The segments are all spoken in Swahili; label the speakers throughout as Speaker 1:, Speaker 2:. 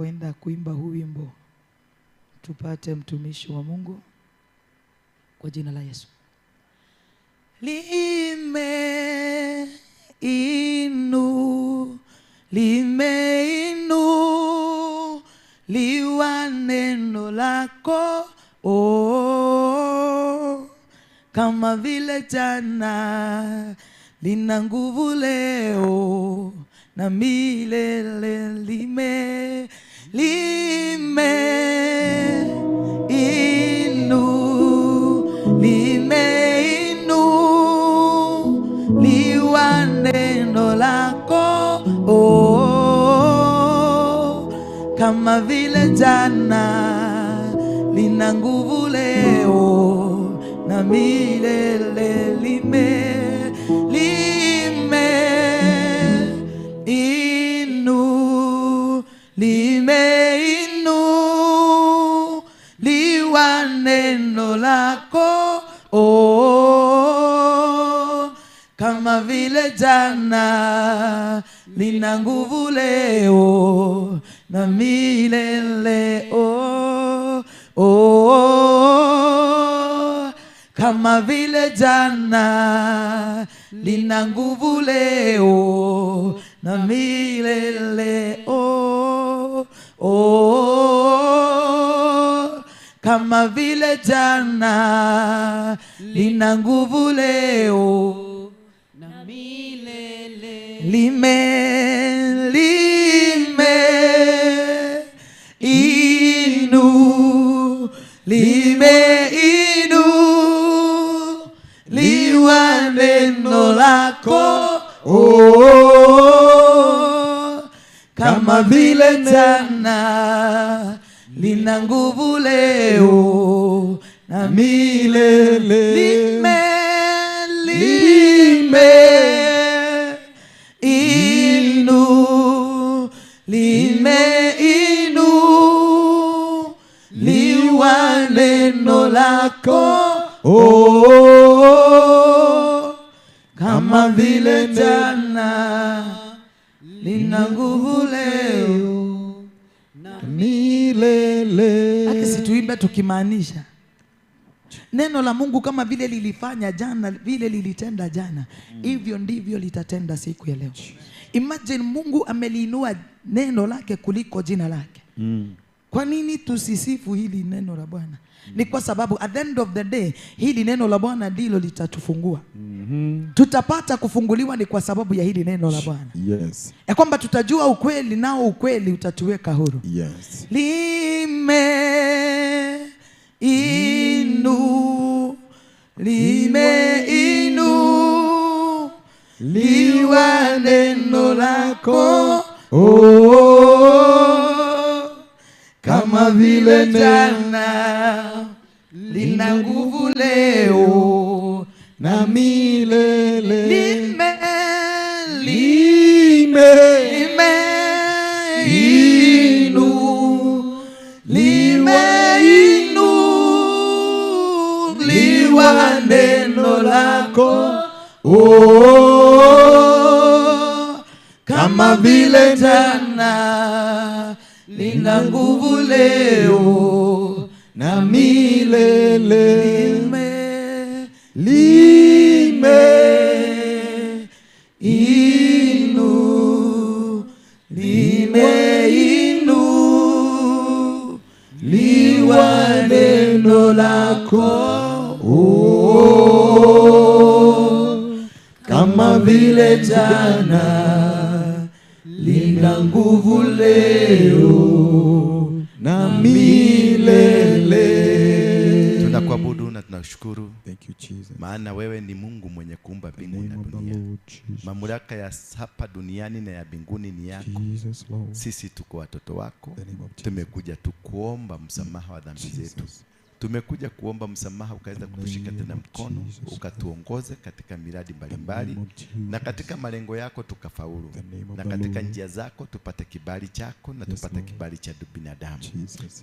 Speaker 1: Tunapoenda kuimba huu wimbo, tupate mtumishi wa Mungu kwa jina la Yesu. Lime inu, lime inu, liwa neno lako, oh, kama vile jana lina nguvu leo na milele. Lime, lime inu, lime inu, liwa neno lako, oh, kama vile jana lina nguvu leo na milele. Lime, lime inu, lime inu, liwa neno lako, oh, kama vile jana lina nguvu leo na milele. Oh, oh, kama vile jana lina nguvu leo na milele. Oh, oh, kama vile jana lina nguvu leo
Speaker 2: na milele.
Speaker 1: Lime, lime inu, lime inu, liwa neno lako, oh, kama vile jana lina nguvu leo na milele. Lime, lime inu, lime inu, liwa neno lako, oh, kama vile jana lina nguvu leo
Speaker 2: na
Speaker 3: milele.
Speaker 1: Hata tuimbe tukimaanisha neno la Mungu kama vile lilifanya jana, vile lilitenda jana, hivyo ndivyo litatenda siku ya leo. Imagine Mungu ameliinua neno lake kuliko jina lake. Kwa nini tusisifu hili neno la Bwana? Ni kwa sababu at the end of the day hili neno la Bwana ndilo litatufungua. Tutapata kufunguliwa ni kwa sababu ya hili neno la Bwana.
Speaker 3: Yes.
Speaker 1: Ya kwamba tutajua ukweli, nao ukweli utatuweka huru.
Speaker 3: Yes.
Speaker 1: Lime inu, lime inu, liwa neno lako, oh, kama vile jana lina nguvu leo
Speaker 3: na milele.
Speaker 1: Lime,
Speaker 3: lime,
Speaker 1: lime inu, lime inu, liwa neno lako, oh, kama vile jana lina nguvu leo
Speaker 3: na milele.
Speaker 1: Lime,
Speaker 3: lime
Speaker 1: inu, lime inu, liwa neno lako, oh, kama vile jana lina nguvu leo
Speaker 3: na milele.
Speaker 4: Tunakuabudu na tunashukuru.
Speaker 3: Thank you, Jesus.
Speaker 4: Maana wewe ni Mungu mwenye kuumba mbingu na dunia. Mamlaka ya hapa duniani na ya mbinguni ni yako.
Speaker 3: Jesus, Lord.
Speaker 4: Sisi tuko watoto wako. Tumekuja tu kuomba msamaha wa dhambi zetu. Tumekuja kuomba msamaha ukaweza kutushika tena mkono, ukatuongoze katika miradi mbalimbali na katika malengo yako tukafaulu, na katika njia zako tupate kibali chako na tupate kibali cha binadamu.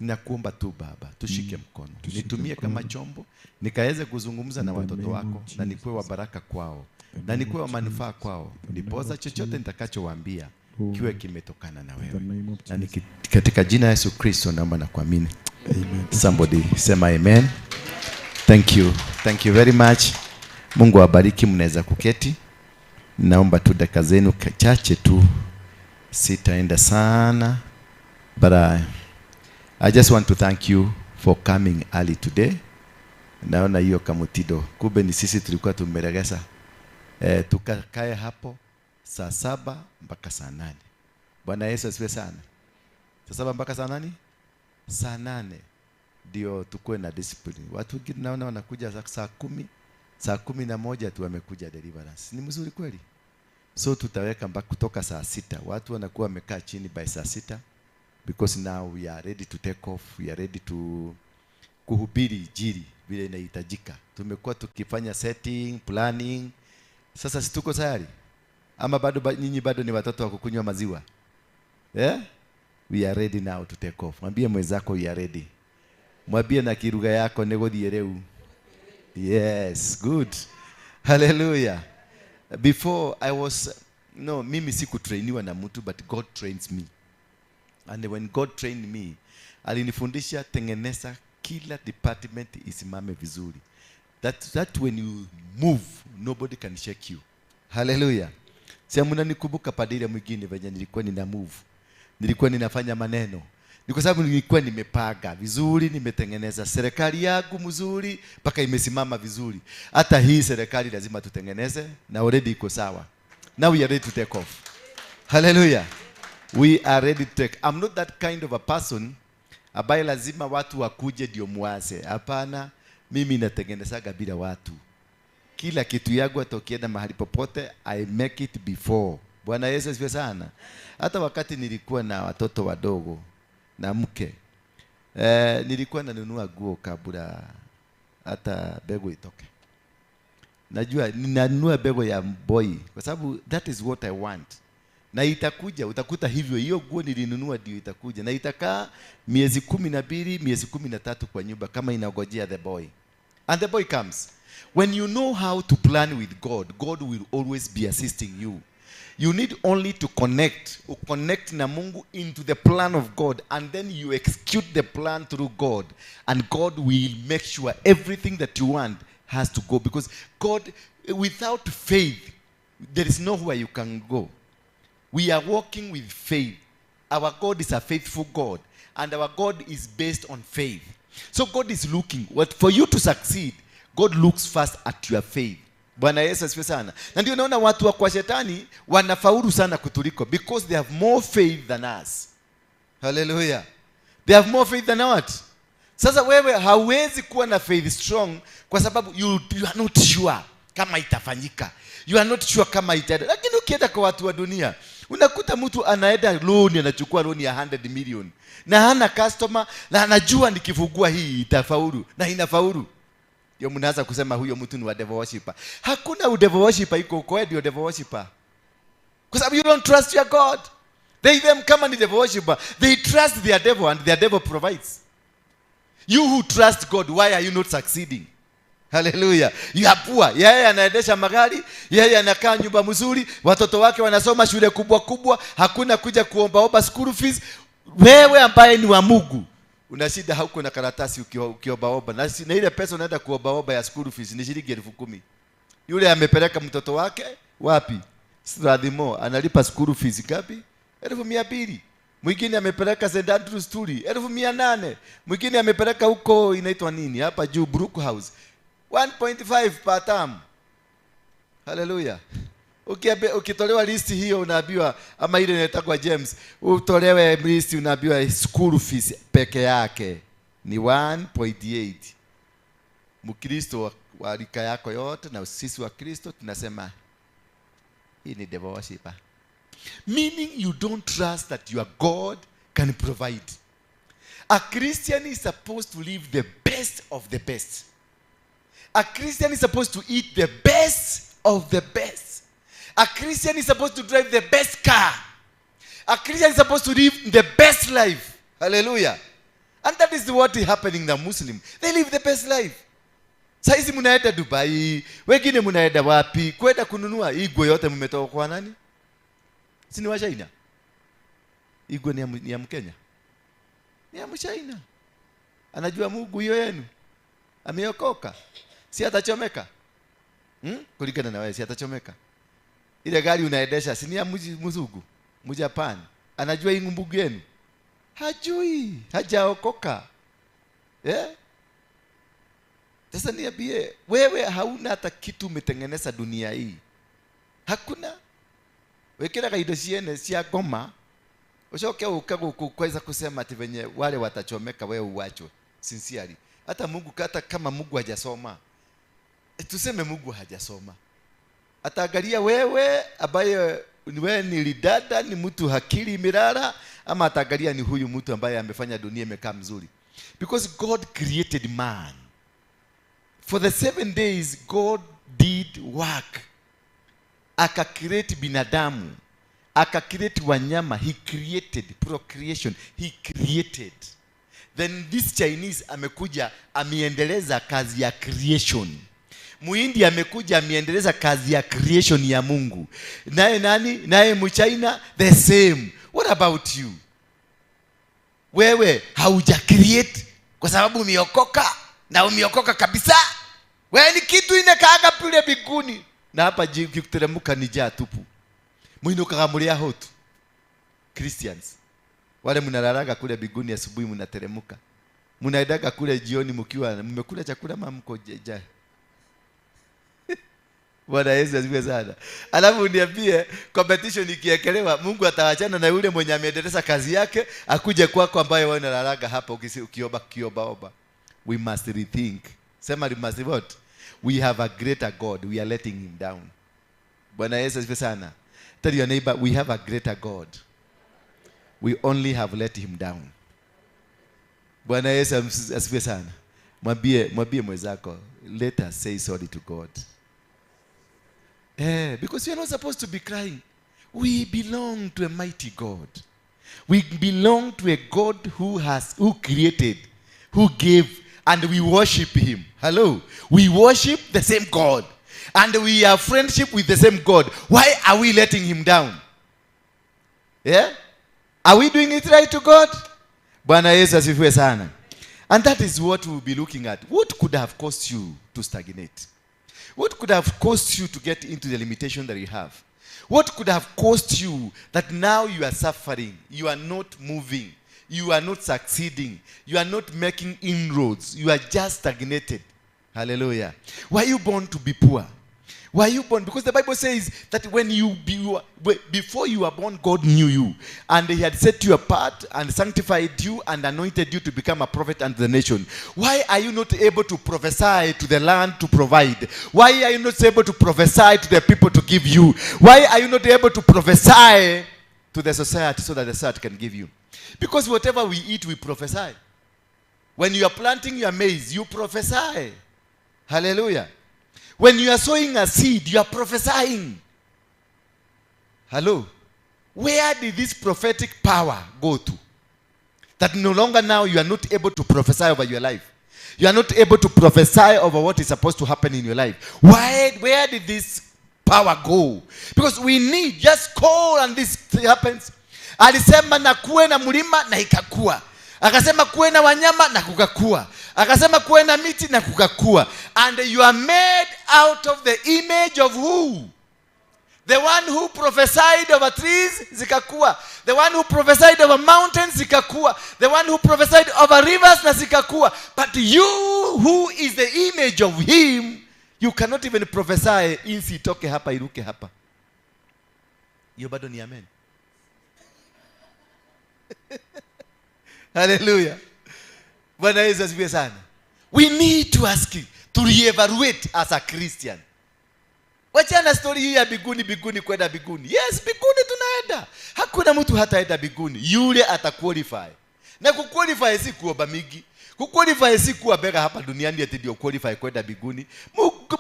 Speaker 4: Ninakuomba tu Baba, tushike mkono, nitumie kama chombo nikaweze kuzungumza na watoto wako, na nikuwe wa baraka kwao na nikuwe wa manufaa kwao, ndiposa chochote nitakachowaambia
Speaker 3: Lord.
Speaker 4: Kiwe kimetokana na
Speaker 3: In the
Speaker 4: wewe.
Speaker 3: name of
Speaker 4: Na
Speaker 3: Jesus.
Speaker 4: katika jina la Yesu Kristo naomba na kuamini.
Speaker 3: Amen.
Speaker 4: Somebody sema amen. Thank you. Thank you very much. Mungu awabariki, mnaweza kuketi. Naomba tu dakika zenu chache tu, sitaenda sana, but I just want to thank you for coming early today. Naona hiyo kamutido, kumbe ni sisi tulikuwa tumeregesa. Tukakae hapo saa 7 mpaka saa 8. Bwana Yesu asifiwe sana. Saa 7 mpaka saa nani? Saa 8 ndio tukuwe na discipline. Watu wengine naona wanakuja saa 10, saa 11 tu wamekuja deliverance. Ni mzuri kweli? So tutaweka mpaka kutoka saa 6. Watu wanakuwa wamekaa chini by saa 6 because now we are ready to take off, we are ready to kuhubiri injili vile inahitajika. Tumekuwa tukifanya setting, planning. Sasa si tuko tayari? Ama bado nyinyi bado ni watoto wa kukunywa maziwa? Yeah? We are ready now to take off. Mwambie mwenzako we are ready. Mwambie na kilugha yako nĩgũthiĩ rĩu. Yes, good. Hallelujah. Before I was, no, mimi sikutrainiwa na mtu, but God trains me. And when God trained me, alinifundisha tengeneza kila department isimame vizuri. That when you move, nobody can shake you. Hallelujah. Si mnanikumbuka padri mwingine venye nilikuwa nina move. Nilikuwa ninafanya maneno. Ni kwa sababu nilikuwa nimepanga vizuri, nimetengeneza serikali yangu mzuri mpaka imesimama vizuri. Hata hii serikali lazima tutengeneze na already iko sawa. Now we are ready to take off. Hallelujah. We are ready to take. I'm not that kind of a person ambaye lazima watu wakuje ndio muanze. Hapana, mimi natengenezaga bila watu. Kila kitu yangu hata ukienda mahali popote, I make it before. Bwana Yesu asifiwe sana. Hata wakati nilikuwa na watoto wadogo na mke, nilikuwa nanunua nguo kabla hata mbegu itoke. Najua ninanunua mbegu ya boy kwa sababu that is what I want. Na itakuja, utakuta hivyo, hiyo nguo nilinunua ndio itakuja na itakaa miezi 12, miezi 13 kwa nyumba kama inagojea the boy. And the boy comes. When you know how to plan with God, God will always be assisting you. You need only to connect, connect na Mungu into the plan of God, and then you execute the plan through God, and God will make sure everything that you want has to go, because God, without faith, there is nowhere you can go. We are walking with faith. Our God is a faithful God, and our God is based on faith. So God is looking. What for you to succeed, God looks first at your faith. Bwana Yesu asifiwe sana. Na ndio naona watu wa kwa shetani wanafaulu sana kutuliko, because they have more faith than us. Hallelujah. They have more faith than what? Sasa wewe hauwezi kuwa na faith strong kwa sababu you are not sure kama itafanyika. You are not sure kama itaenda. Lakini ukienda kwa watu wa dunia, unakuta mtu anaenda loan, anachukua loan ya 100 million. Na hana customer, na anajua nikifungua hii itafaulu, na inafaulu. Ndio mnaanza kusema huyo mtu ni wa devil worshiper. Hakuna devil worshiper iko huko, wewe ndio devil worshiper. Kwa sababu you don't trust your God. They them kama ni devil worshiper, they trust their devil and their devil provides. You who trust God, why are you not succeeding? Hallelujah. You are poor. Yeye anaendesha magari, yeye anakaa nyumba mzuri, watoto wake wanasoma shule kubwa kubwa, hakuna kuja kuombaomba school fees. Wewe ambaye ni wa Mungu, una shida, hauko na karatasi ukiombaomba. Na ile pesa unaenda kuombaomba ya school fees ni shilingi 10,000. Yule amepeleka mtoto wake wapi? Strathmore, analipa school fees ngapi? 200,000. Mwingine amepeleka St. Andrews Turi 800,000. Mwingine amepeleka huko inaitwa nini hapa juu Brook House 1.5 per term. Hallelujah. Ukitolewa list hiyo unaambiwa, ama ile inaitwa James, utolewe list unaambiwa school fees peke yake ni 1.8. Mkristo wa rika yako yote na sisi wa Kristo tunasema hii ni devil worshiper. Meaning you don't trust that your God can provide. A Christian is supposed to live the best of the best. A Christian is supposed to eat the best of the best. A Christian is supposed to drive the best car. A Christian is supposed to live the best life. Hallelujah. And that is what is happening in the Muslim. They live the best life. Saizi mnaenda Dubai, wengine mnaenda wapi? Kwenda kununua hii nguo yote mmetoka kwa nani? Si ni wa China? Igwe ni ya Mkenya? Ni ya Mchina. Anajua Mungu hiyo yenu. Ameokoka. Si atachomeka? Kulingana na wewe si atachomeka. Ile gari unaendesha si ni ya mzungu, Mjapani. Anajua hii Mungu yenu? Hajui, hajaokoka. Sasa niambie, wewe hauna hata kitu umetengeneza dunia hii. Hakuna. Wekera indo ciene cia ngoma, ucoke uke guku kweza kusema ati venye wale watachomeka wewe uachwe. Sincerely. Hata Mungu, hata kama Mungu hajasoma, tuseme Mungu hajasoma, ataangalia wewe ambaye wewe ni lidada, ni mtu hakili imelala, ama ataangalia ni huyu mtu ambaye amefanya dunia imekaa mzuri. Because God created man. For the 7 days God did work. Akacreate binadamu, akacreate wanyama. He created procreation. He created. Then this Chinese amekuja ameendeleza kazi ya creation. Muhindi amekuja ameendeleza kazi ya creation ya Mungu. Naye nani? Naye Mchina the same. What about you? Wewe hauja create kwa sababu umeokoka, na umeokoka kabisa. Wewe ni kitu inakaaga pale mbinguni. Na hapa ukiteremka ni jaa tupu. Mwinukaga muri ahotu. Christians. Wale mnalalaga kule mbinguni asubuhi mnateremka. Mnaendaga kule jioni mkiwa mmekula chakula ama mko jaa. Bwana Yesu asifiwe sana. Alafu niambie, competition ikiekelewa, Mungu ataachana na yule mwenye ameendeleza kazi yake akuje kwako ambaye wewe unalalaga hapa ukiomba kiomba. We must rethink. Sema we must what? We have a greater God. We are letting him down. Bwana Yesu asifiwe sana. Tell your neighbor, we have a greater God. We only have let him down. Bwana Yesu asifiwe sana. Mwambie mwenzako, let us say sorry to God. Because you are not supposed to be crying. We belong to a mighty God. We belong to a God who created, who gave, and we worship him. Hello. We worship the same God. And we have friendship with the same God. Why are we letting him down? Yeah? Are we doing it right to God? Bwana Yesu asifiwe sana. And that is what we'll be looking at. What could have caused you to stagnate? What could have caused you to get into the limitation that you have? What could have caused you that now you are suffering, you are not moving, you are not succeeding, you are not making inroads, you are just stagnated? Hallelujah. Were you born to be poor? Were you born? Because the Bible says that when before you were born, God knew you. And he had set you apart and sanctified you and anointed you to become a prophet unto the nation. Why are you not able to prophesy to the land to provide? Why are you not able to prophesy to the people to give you? Why are you not able to prophesy to the society so that the society can give you? Because whatever we eat, we prophesy. When you are planting your maize, you prophesy. Hallelujah. When you are sowing a seed, you are prophesying. Hello? Where did this prophetic power go to? That no longer now you are not able to prophesy over your life. You are not able to prophesy over what is supposed to happen in your life. Where did this power go? Because we need, just call and this happens. Alisema na kuwe na mlima na ikakua. Akasema kuwe na wanyama na kukakua. Akasema kuwe na miti na kukakua. And you are made out of the image of who? The one who prophesied over trees, zikakua. The one who prophesied over mountains, zikakua. The one who prophesied over rivers, na zikakua. But you who is the image of him, you cannot even prophesy insi itoke hapa iruke hapa. Hiyo bado ni amen. Hallelujah. Bwana Yesu asifiwe sana. We need to ask to reevaluate as a Christian. Wachana story hii ya biguni, biguni kwenda biguni. Yes, biguni tunaenda. Hakuna mtu hataenda biguni. Yule ataqualify. Na kuqualify si kuomba mingi. Kuqualify si kuwa bega hapa duniani ati ndio qualify kwenda biguni.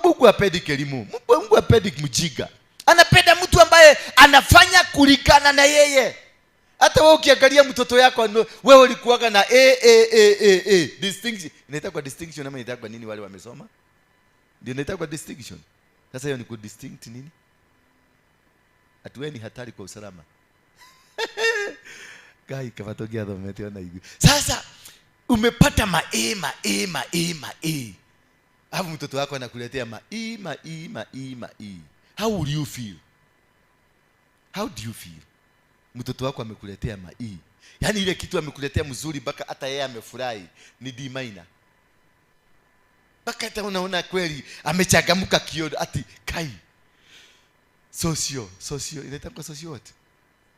Speaker 4: Mungu hapendi elimu. Mungu hapendi mjinga. Anapenda mtu ambaye anafanya kulingana na yeye. Hata wewe ukiangalia mtoto yako, wewe ulikuwaga na A A A A A distinction. Inaitwa distinction ama inaitwa nini wale wamesoma? Ndio inaitwa distinction. Sasa hiyo ni ku distinct nini? Atuwe ni hatari kwa usalama. Kai kama tũngĩathomete ona ithuĩ. Sasa umepata ma A, ma A, ma A, ma A. Alafu mtoto wako anakuletea ma E, ma E, ma E, ma E. How will you feel? How do you feel? Mtoto wako amekuletea ma E. Yaani ile kitu amekuletea mzuri mpaka hata yeye amefurahi ni D minor. Mpaka hata unaona kweli amechangamka kiodo ati kai. Socio, inaitwa socio what?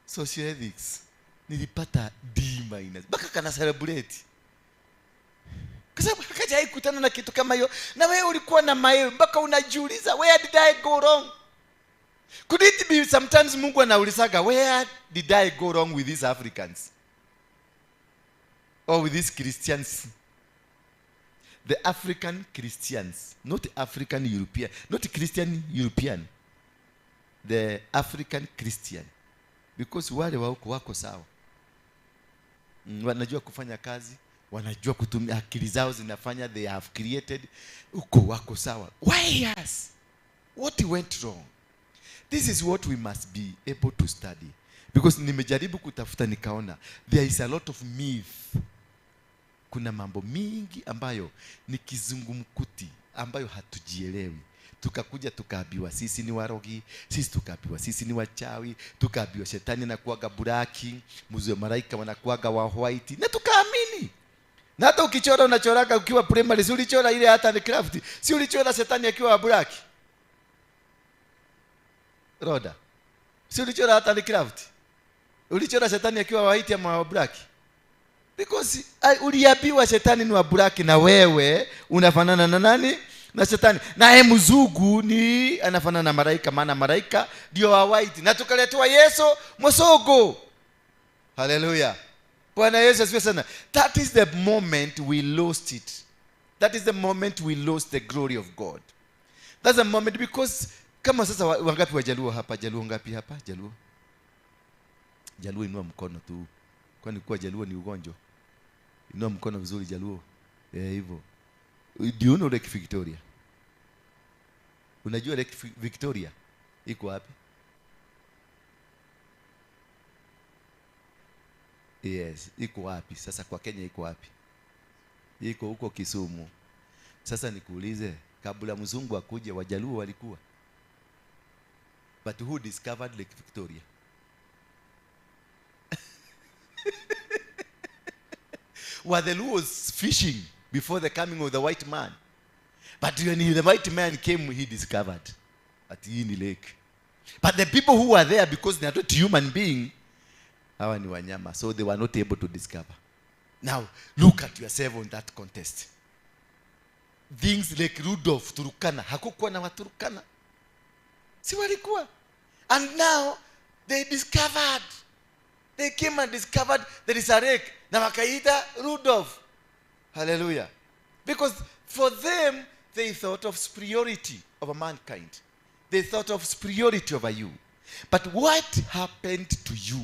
Speaker 4: Socio ethics. Nilipata D minus. Mpaka kana celebrate. Kwa sababu hakajawahi kukutana na kitu kama hiyo. Na wewe ulikuwa na mayo mpaka unajiuliza, where did I go wrong? Could it be sometimes Mungu anaulizaga, where did I go wrong with these Africans? Or with these Christians? The African Christians, not African European, not Christian European. The African Christian. Because wale wako sawa. Wanajua kufanya kazi, wanajua kutumia akili zao zinafanya, they have created, uko wako sawa. Why yes? What went wrong? This is what we must be able to study. Because nimejaribu kutafuta nikaona there is a lot of myth. Kuna mambo mingi ambayo ni kizungumkuti, ambayo hatujielewi. Tukakuja tukaambiwa sisi ni warogi, sisi tukaambiwa sisi ni wachawi, tukaambiwa shetani anakuaga buraki, mzee malaika wanakuaga wa white, na tukaamini. Na hata ukichora unachoraga ukiwa primary, si ulichora ile hata ni craft, si ulichora shetani akiwa wa buraki? Roda. Si ulichora hata ni craft? Ulichora shetani akiwa wa white ama wa black? Because uliambiwa shetani ni wa black na wewe unafanana na nani? Na shetani. Na mzungu ni anafanana na malaika, maana malaika ndio wa white. Na tukaletewa Yesu msogo. Hallelujah. Bwana Yesu asifiwe sana. That is the moment we lost it. That is the moment we lost the glory of God. That's the moment, because kama sasa wangapi wajaluo hapa? Jaluo ngapi hapa? Jaluo. Jaluo inua mkono tu. Kwani kuwa Jaluo ni ugonjwa? Inua mkono vizuri Jaluo. Hivyo. Do you know Lake Victoria? Unajua Lake Victoria iko wapi? Yes, iko wapi? Sasa kwa Kenya iko wapi? Iko huko Kisumu. Sasa nikuulize, kabla mzungu akuje Wajaluo walikuwa? But who discovered Lake Victoria? Were the Luos fishing before the coming of the white man? But when the white man came, he discovered at Yini Lake. But the people who were there, because they are not human beings, hawa ni wanyama, so they were not able to discover. Now, look at yourself on that contest. Things like Rudolph, Turkana, hakukuwa na Waturkana. Si walikuwa. And now, they discovered. They came and discovered there is a lake. Na wakaita Rudolph. Hallelujah. Because for them, they thought of superiority over mankind. They thought of superiority over you. But what happened to you?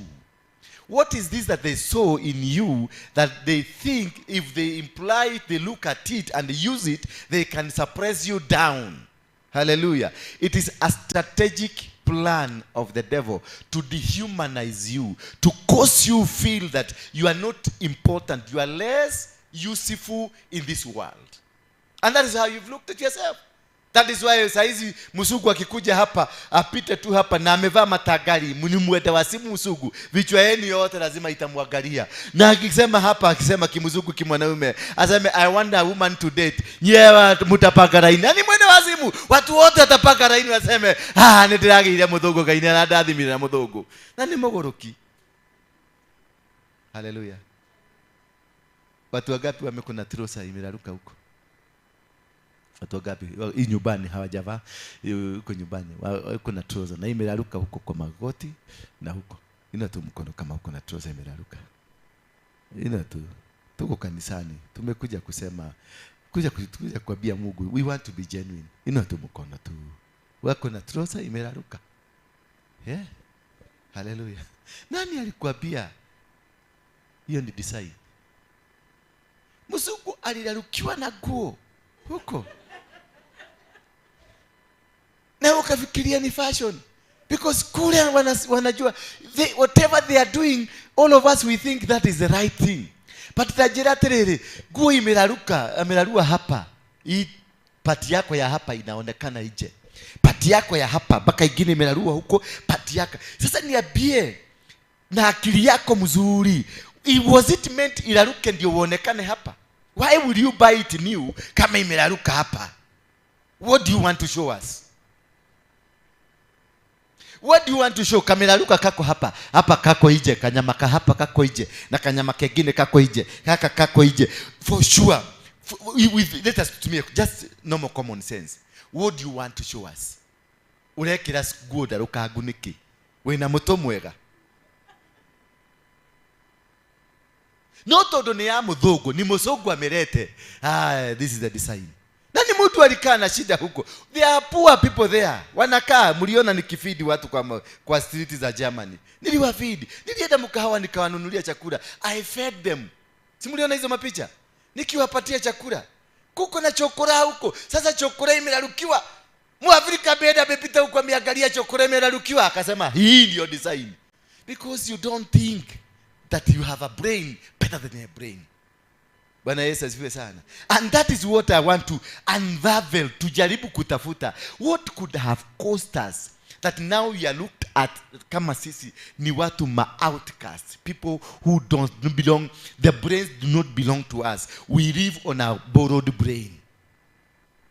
Speaker 4: What is this that they saw in you that they think if they imply it, they look at it and use it, they can suppress you down? Hallelujah. It is a strategic plan of the devil to dehumanize you, to cause you feel that you are not important, you are less useful in this world. And that is how you've looked at yourself. That is why saizi msugu akikuja hapa, apite tu hapa na amevaa matagari, mnimuete wasimu msugu, vichwa yenu yote lazima itamwangalia. Na akisema hapa, akisema kimzugu kimwanaume, aseme I want a woman to date. Nyewe mutapaka raini. Nani mwene wazimu? Watu wote watapaka raini waseme, ah, nitiragiire muthugu kaine na ndathimire na muthugu. Na ni muguruki. Hallelujah. Watu wangapi wamekuna trosa imeraruka huko? Watu wangapi hii nyumbani hawajavaa huko nyumbani wako na trouser na imeraruka huko kwa magoti na huko. Ina tu mkono kama huko na trouser imeraruka. Ina tu tuko kanisani tumekuja kusema kuja kuambia Mungu we want to be genuine. Ina tu mkono tu. Wako na trouser imeraruka. Yeah. Hallelujah. Nani alikuambia hiyo ni design? Mzungu alirarukiwa na nguo huko. Na ukafikiria ni fashion. Because kule wanajua whatever they are doing, all of us we think that is the right thing. But tajira atiriri, nguo imeraruka, amerarua hapa. Hii pati yako ya hapa inaonekana nje. Pati yako ya hapa mpaka ingine imerarua huko, pati yako. Sasa niambie na akili yako mzuri, was it meant iraruke ndio uonekane hapa? Why would you buy it new kama imeraruka hapa? What do you want to show us? What do you want to show? Kameraruka kako hapa, hapa kako ije, kanyama ka hapa kako ije, na kanyama kengine kako ije, kaka kako ije. For sure, let us tumie just normal common sense. What do you want to show us? Urekira nguo ndarukangu niki? Wina muto mwega? No tondu ni ya muthungu, ni mucungu amerete. This is the design. Na ni mtu alikaa na shida huko. There are poor people there. Wanakaa, mliona nikifeed watu kwa street za Germany. Niliwafeed. Nilienda mkahawa nikawanunulia chakula. I fed them. Si mliona hizo mapicha? Nikiwapatia chakula. Kuko na chokora huko. Sasa chokora imerarukiwa. Mwafrika beda amepita huko ameangalia chokora imerarukiwa akasema hii ndio design. Because you don't think that you have a brain better than a brain. Bwana Yesu asifiwe sana. And that is what I want to unravel, tujaribu kutafuta. What could have caused us that now we are looked at kama sisi ni watu ma outcasts, people who don't belong, the brains do not belong to us. We live on our borrowed brain.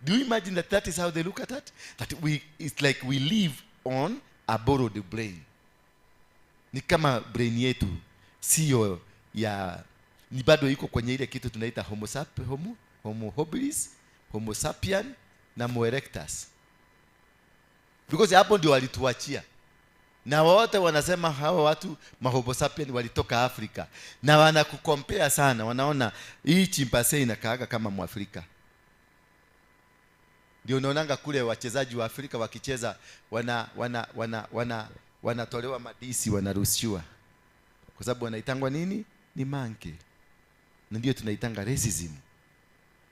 Speaker 4: Do you imagine that that is how they look at it? That it's like we live on a borrowed brain. Ni kama brain yetu sio ya, ni bado iko kwenye ile kitu tunaita homo sapiens, homo habilis, homo sapien na homo erectus. Because hapo ndio walituachia. Na wote wanasema hawa watu mahomo sapien walitoka Afrika. Na wanakukompea sana, wanaona hii chimpanzee inakaaga kama Mwafrika. Ndio unaonanga kule wachezaji wa Afrika wakicheza wanatolewa madisi, wanaruhusiwa. Kwa sababu wanaitangwa nini? Ni monkey. Na ndio tunaitanga racism.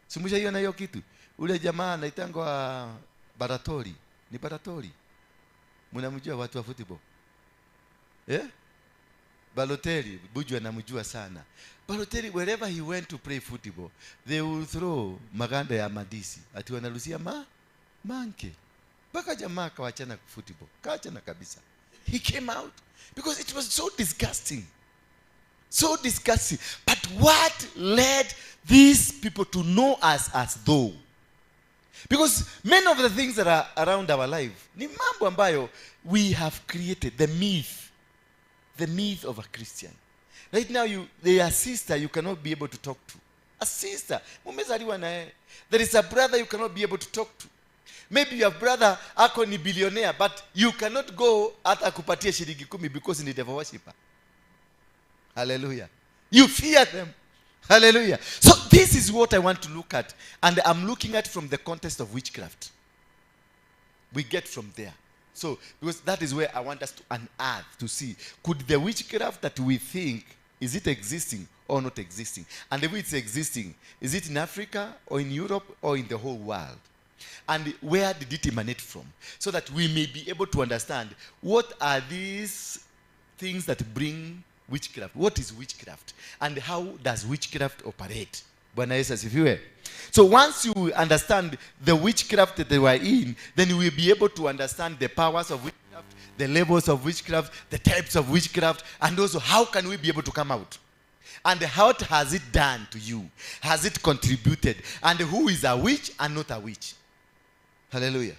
Speaker 4: Simusha hiyo na hiyo kitu. Ule jamaa anaitangwa Baratori. Ni Baratori. Mnamjua watu wa football? Balotelli, Buju anamjua sana. Balotelli, wherever he went to play football, they will throw maganda ya madisi. Ati wanaruhusia monkey. Mpaka jamaa kaachana football. Kaachana kabisa. He came out because it was so disgusting. So disgusting. But what led these people to know us as though? Because many of the things that are around our life, ni mambo ambayo we have created, the myth. The myth of a Christian. Right now, there are sister you cannot be able to talk to. A sister. Mumezaliwa na yeye. There is a brother you cannot be able to talk to. Maybe your brother ako ni billionaire, but you cannot go hata kupatia shilingi 10 because ni devil worshipper. Hallelujah. You fear them. Hallelujah. So this is what I want to look at. And I'm looking at from the context of witchcraft. We get from there. So, because that is where I want us to unearth, to see, could the witchcraft that we think, is it existing or not existing? And if it's existing, is it in Africa or in Europe or in the whole world? And where did it emanate from? So that we may be able to understand, what are these things that bring witchcraft? What is witchcraft? And how does witchcraft operate? Bwana Yesu asifiwe. So once you understand the witchcraft that they were in, then you will be able to understand the powers of witchcraft, the levels of witchcraft, the types of witchcraft, and also how can we be able to come out? And how has it done to you? Has it contributed? And who is a witch and not a witch? Hallelujah.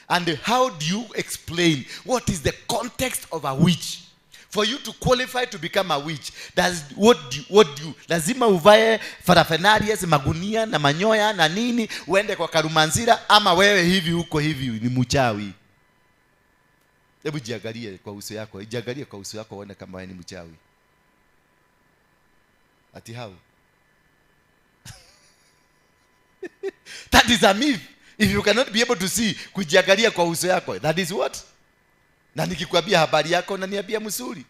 Speaker 4: And how do you explain what is the context of a witch? For you to qualify to become a witch, that's what do you lazima uvae paraphernalia, magunia na manyoya na nini, uende kwa Karumanzira, ama wewe hivi huko hivi ni mchawi. Hebu jiangalie kwa uso yako, jiangalie kwa uso yako uone kama wewe ni mchawi. Ati how? That is a myth. If you cannot be able to see, kujiangalia kwa uso yako, that is what? Na nikikwambia habari yako na niambia mzuri.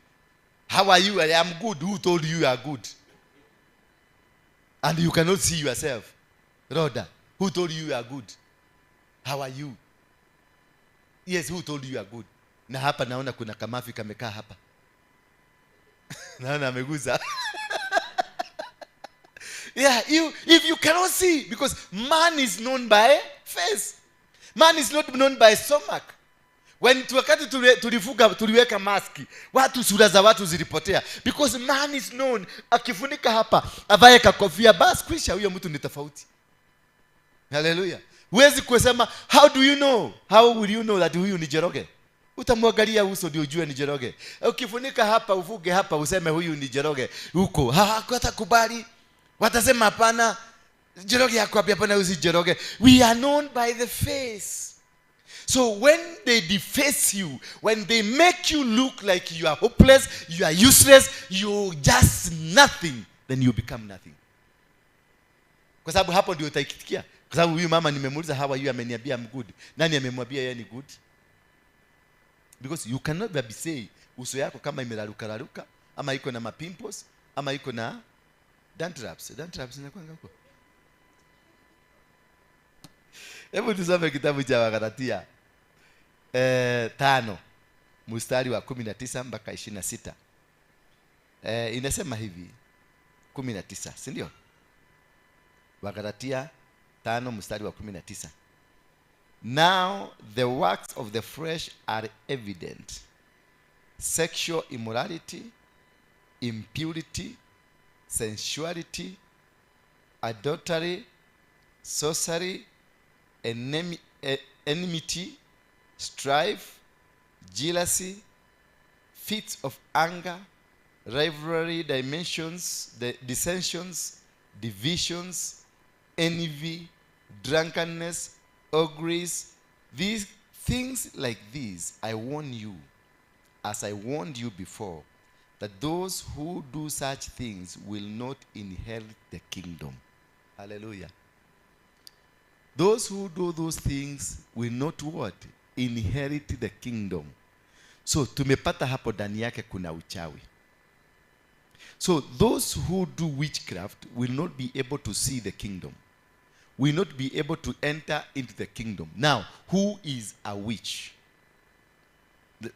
Speaker 4: How are you? I am good. Who told you you are good? And you cannot see yourself. Rhoda, who told you you are good? How are you? Yes, who told you you are good? Na hapa naona kuna kamafi kamekaa hapa. Naona ameguza. Yeah, if you cannot see, because man is known by face. Man is not known by stomach. When wakati tulifuga tuliweka maski, watu sura za watu zilipotea, because man is known. Akifunika hapa, avae kakofia, bas kwisha, huyo mtu ni tofauti. Hallelujah. Huwezi kusema how do you know? How will you know that huyu ni Njoroge? Utamwangalia uso ndio ujue ni Njoroge. Ukifunika hapa, ufuge hapa, useme huyu ni Njoroge. Huko hawatakubali. Watasema hapana, Njoroge hakwambia hapana, huyu si Njoroge. We are known by the face. So when they deface you, when they make you look like you are hopeless, you are useless, you just nothing, then you become nothing. Kwa sababu hapo ndio utaikitikia. Kwa sababu huyu mama nimemuuliza how are you, ameniambia I'm good. Nani amemwambia yeye ni good? Because you cannot be say uso yako kama imeraruka raruka, ama iko na mapimples, ama iko na dandruffs. Dandruffs inakuanga huko. Hebu tusome kitabu cha Wagalatia 5 mstari wa 19 mpaka 26. Inasema hivi 19, si ndio? Wagalatia 5 mstari wa 19. Now the works of the flesh are evident: sexual immorality, impurity, sensuality, adultery, sorcery, enmity, strife, jealousy, fits of anger, rivalry, dimensions, the dissensions, divisions, envy, drunkenness, orgies. These things like these, I warn you, as I warned you before, that those who do such things will not inherit the kingdom. Hallelujah. Those who do those things will not what? Inherit the kingdom. So tumepata hapo ndani yake kuna uchawi. So those who do witchcraft will not be able to see the kingdom, will not be able to enter into the kingdom. Now, who is a witch?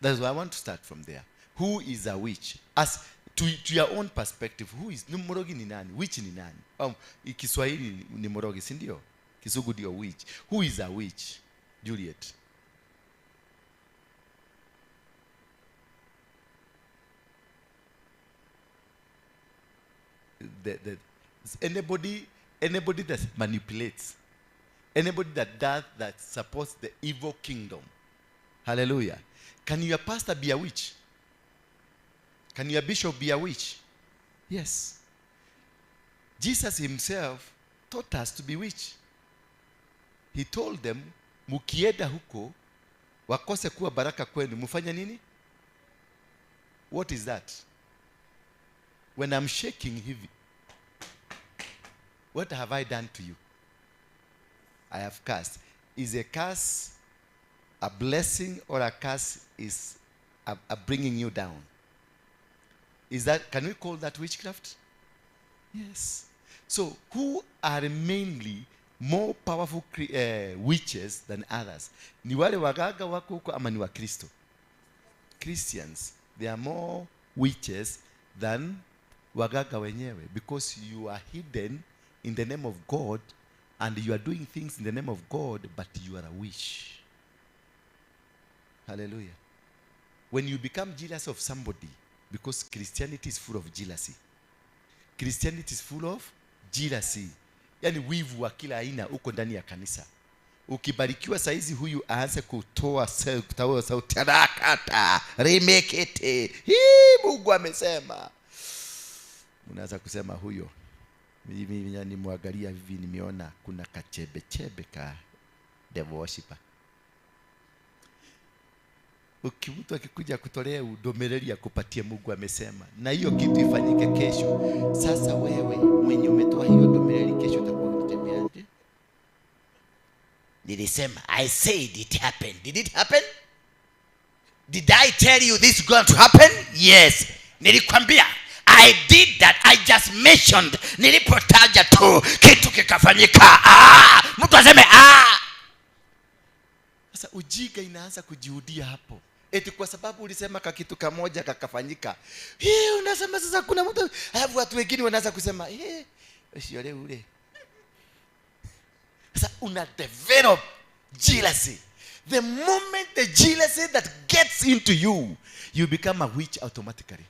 Speaker 4: That's why I want to start from there. Who is a witch? As to your own perspective, who is morogi ni nani? Witch ni nani? Kiswahili ni morogi, si ndio? Kisugu ndio witch. Who is a witch? Juliet. Anybody that manipulates, anybody that does, that supports the evil kingdom. Hallelujah. Can your pastor be a witch? Can your bishop be a witch? Yes. Jesus himself taught us to be witch. He told them, mukienda huko, wakose kuwa baraka kwenu, mufanya nini? What is that? When I'm shaking hivi, what have I done to you? I have cursed. Is a curse a blessing, or a curse is a bringing you down? Is that, can we call that witchcraft? Yes. So who are mainly more powerful witches than others? Ni wale wagaga wako huko ama ni wa Kristo? Christians, they are more witches than wagaga wenyewe, because you are hidden in the name of God and you are doing things in the name of God, but you are a witch. Hallelujah. When you become jealous of somebody, because Christianity is full of jealousy. Christianity is full of jealousy. Yani wivu wa kila aina uko ndani ya kanisa. Ukibarikiwa saizi huyu aanze kutoa sauti harakata, remekete. Hii Mungu amesema. Unaanza kusema huyo, mimi nimwangalia hivi nimeona kuna kachebe chebe ka devil worshiper. Ukimtu akikuja kutolea udomereli ya kupatia Mungu amesema, na hiyo kitu ifanyike kesho. Sasa wewe mwenye umetoa hiyo domereli, kesho utakuwa ukitembeaje?
Speaker 5: Nilisema, I said it happened. Did it happen? Did I tell you this is going to happen? Yes. Nilikwambia. I did that. I just mentioned. Nilipotaja tu kitu kikafanyika. Mtu aseme
Speaker 4: Sasa ujinga inaanza kujirudia hapo. Eti kwa sababu ulisema kakitu kamoja kakafanyika. Hii unasema sasa kuna mtu, alafu watu wengine wanaanza kusema, "Eh, usiole ule." Sasa una develop jealousy. The moment the jealousy that gets into you, you become a witch automatically.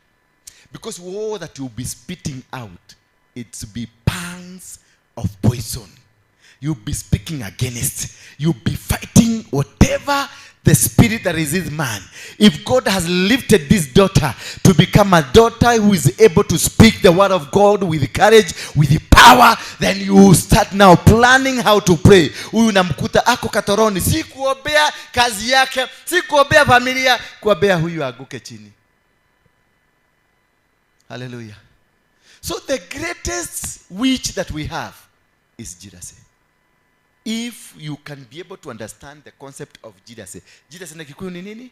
Speaker 4: Because all that you'll be spitting out, it's be pangs of poison. You'll be speaking against. You'll be fighting whatever the spirit that is in man. If God has lifted this daughter to become a daughter who is able to speak the word of God with courage, with power, then you start now planning how to pray. Huyu namkuta ako katoroni, si kuombea kazi yake, si kuombea familia, kuombea huyu aguke chini. Hallelujah. So the greatest witch that we have is jealousy. If you can be able to understand the concept of jealousy. Jealousy na Kikuyu ni nini?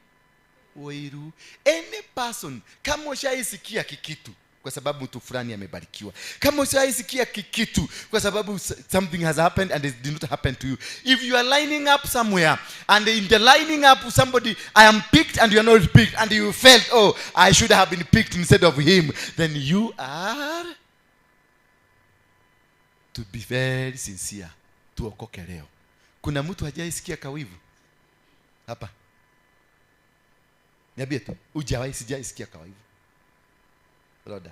Speaker 4: Wairu. Any person, kama ushaisikia kikitu kwa sababu mtu fulani amebarikiwa. Kama ushaisikia kikitu kwa sababu something has happened and it did not happen to you. If you are lining up somewhere and in the lining up somebody, I am picked and you are not picked and you felt, oh, I should have been picked instead of him, then you are to be very sincere. Tuokoke leo. Kuna mtu hajaisikia kawivu hapa? Niambie tu, hujawahi? Sijaisikia kawivu. Roda.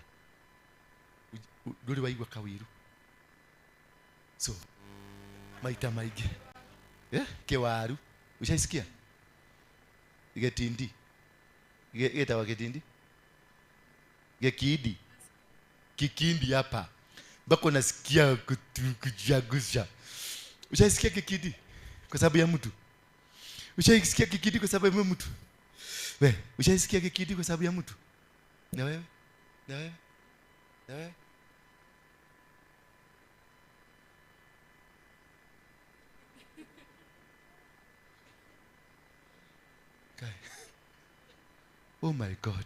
Speaker 4: Nduri waigua kawiru. So maita maigi. Kewaru. Ushaisikia? Getindi. Getawa getindi. Gekidi. Kikindi hapa. Bako nasikia kujaguza. Ushaisikia kikidi kwa sababu ya mtu? Ushaisikia kikidi kwa sababu ya mtu? We, ushaisikia kikidi kwa sababu ya mtu? Na wewe? Na wewe? Na wewe? Oh my God.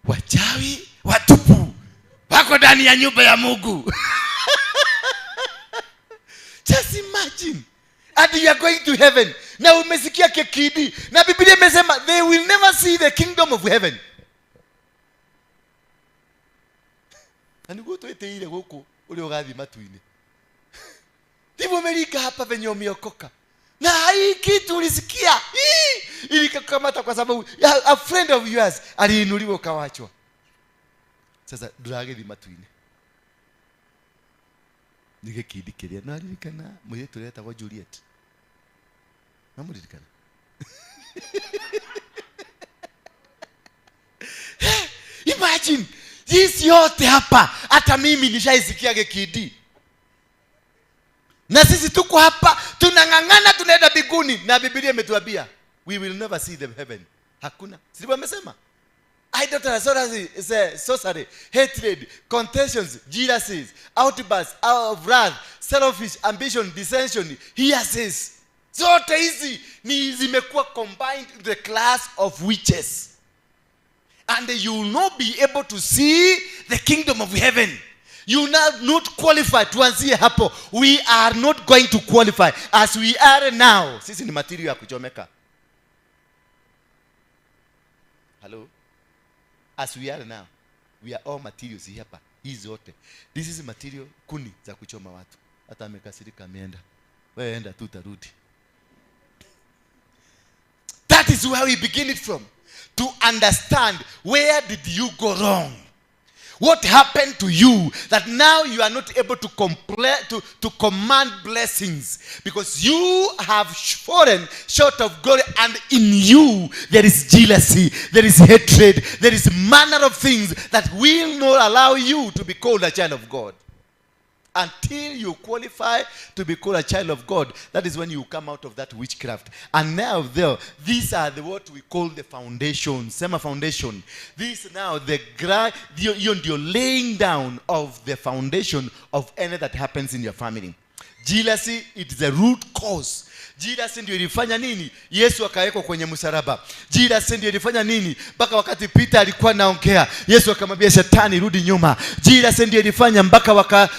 Speaker 4: Wachawi watupu wako ndani ya nyumba ya Mungu. Just imagine. And you are going to heaven. Na umesikia kekidi. Na Biblia imesema they will never see the kingdom of heaven. Na niguo twiteire guku uri ugathi matu-ini. Ndivyo umelika hapa venye umeokoka. Na hii kitu ulisikia, ilikakamata kwa sababu a friend of yours aliinuliwa ukawachwa. Sasa nduragethi matu-ini. Ni gĩkindi kĩrĩa no aririkana mũirĩtu ũrĩa wetagwo Juliet. No mũririkana? Imagine jinsi yote hapa, hata mimi nishaisikia gĩkindi. Na sisi tuko hapa tunang'ang'ana tunaenda mbinguni, na Biblia imetuambia we will never see the heaven. Hakuna. Sivyo amesema? Idolatry, sorcery, hatred, contentions, jealousies, outbursts, of wrath, selfish ambition, dissension, hearsays. Zote hizi ni zimekuwa combined in the class of witches. And you will not be able to see the kingdom of heaven. You are not qualified. Tuanzie hapo. We are not going to qualify as we are now. Sisi ni material ya kuchomeka. Hello? As we are now, we are all materials hapa. Hizi zote. This is material kuni za kuchoma watu. Hata amekasirika ameenda. Wewe enda tu utarudi. That is where we begin it from. To understand where did you go wrong? What happened to you that now you are not able to to command blessings because you have fallen short of glory, and in you there is jealousy, there is hatred, there is manner of things that will not allow you to be called a child of God. Until you qualify to be called a child of God, that is when you come out of that witchcraft. And now there, these are the what we call the foundation, sema foundation. This now the you're laying down of the foundation of any that happens in your family. Jealousy, it is the root cause. Jealousy ndio ilifanya nini? Yesu akawekwa kwenye msalaba. Jealousy ndio ilifanya nini? Mpaka wakati Peter alikuwa anaongea, Yesu akamwambia Shetani rudi nyuma. Jealousy ndio ilifanya mpaka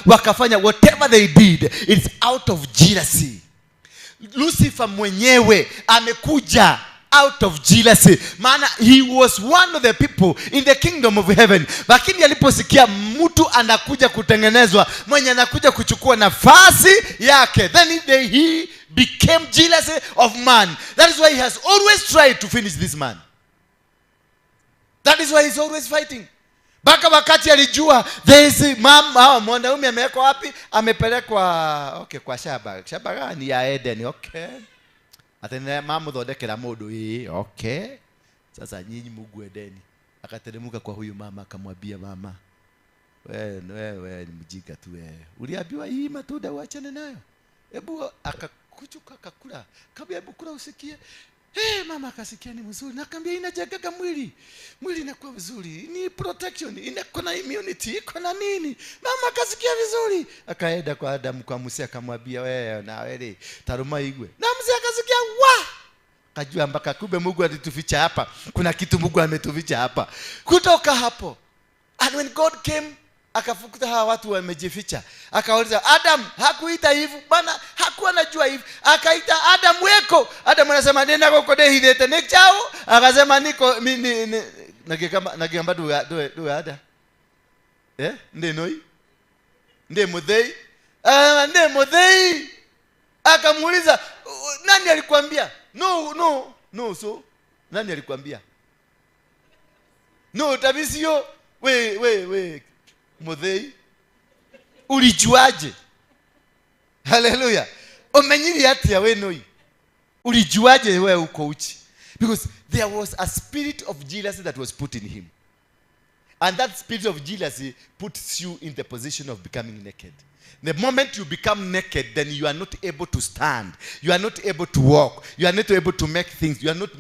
Speaker 4: wakafanya whatever they did. It's out of jealousy. Lucifer mwenyewe amekuja Out of jealousy. Maana he was one of the people in the kingdom of heaven. Lakini aliposikia mtu anakuja kutengenezwa, mwenye anakuja kuchukua nafasi yake, then he became jealous of man. That is why he has always tried to finish this man. That is why he's always fighting. Mpaka wakati alijua there is mama, mwanaume amewekwa wapi? Amepelekwa okay kwa shamba. Shamba gani ya Eden? Okay. Atene mamuthondekera mundu ii, okay. Sasa nyinyi Mungu Edeni. Akateremka kwa huyu mama akamwambia, mama, wewe ni mjinga tu wewe. Uliambiwa hii matunda uachane nayo. Hebu akakuchuka akakula. Kabla hebu kula usikie. Mama akasikia ni mzuri. Na akambia inajenga mwili. Mwili inakuwa vizuri. Ni protection, iko na immunity, iko na nini. Mama akasikia vizuri. Akaenda kwa Adamu kwa Musa akamwambia, wewe na wewe taruma igwe. Na Musa akasikia wa. Kajua mpaka kumbe Mungu alituficha hapa. Kuna kitu Mungu ametuficha hapa. Kutoka hapo. And when God came akafukuta hawa watu wamejificha. Akauliza Adam, hakuita hivi bana, hakuwa anajua hivi. Akaita Adam weko. Adam anasema nenda huko dehidete ne chao. Akasema niko mimi nagikamba du ada. Ndi noi. Ndi muthei. Ndi muthei. Akamuuliza nani alikwambia? No so nani alikwambia? No tabisio we muthei. Ulijuaje? Hallelujah. Umenyiri atia we noi. Ulijuaje wewe uko uchi? Because there was a spirit of jealousy that was put in him. And that spirit of jealousy puts you in the position of becoming naked. The moment you become naked, then you are not able to stand. You are not able to walk. You are not able to make things. You are not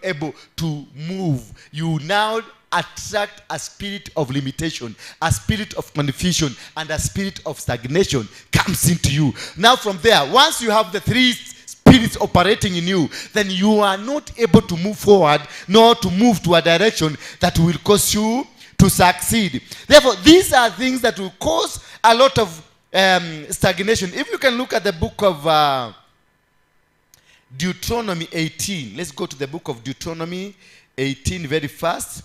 Speaker 4: able to move. You now attract a spirit of limitation, a spirit of confusion, and a spirit of stagnation comes into you. Now from there, once you have the three spirits operating in you, then you are not able to move forward, nor to move to a direction that will cause you to succeed. Therefore, these are things that will cause a lot of stagnation. If you can look at the book of Deuteronomy 18. Let's go to the book of Deuteronomy 18 very fast.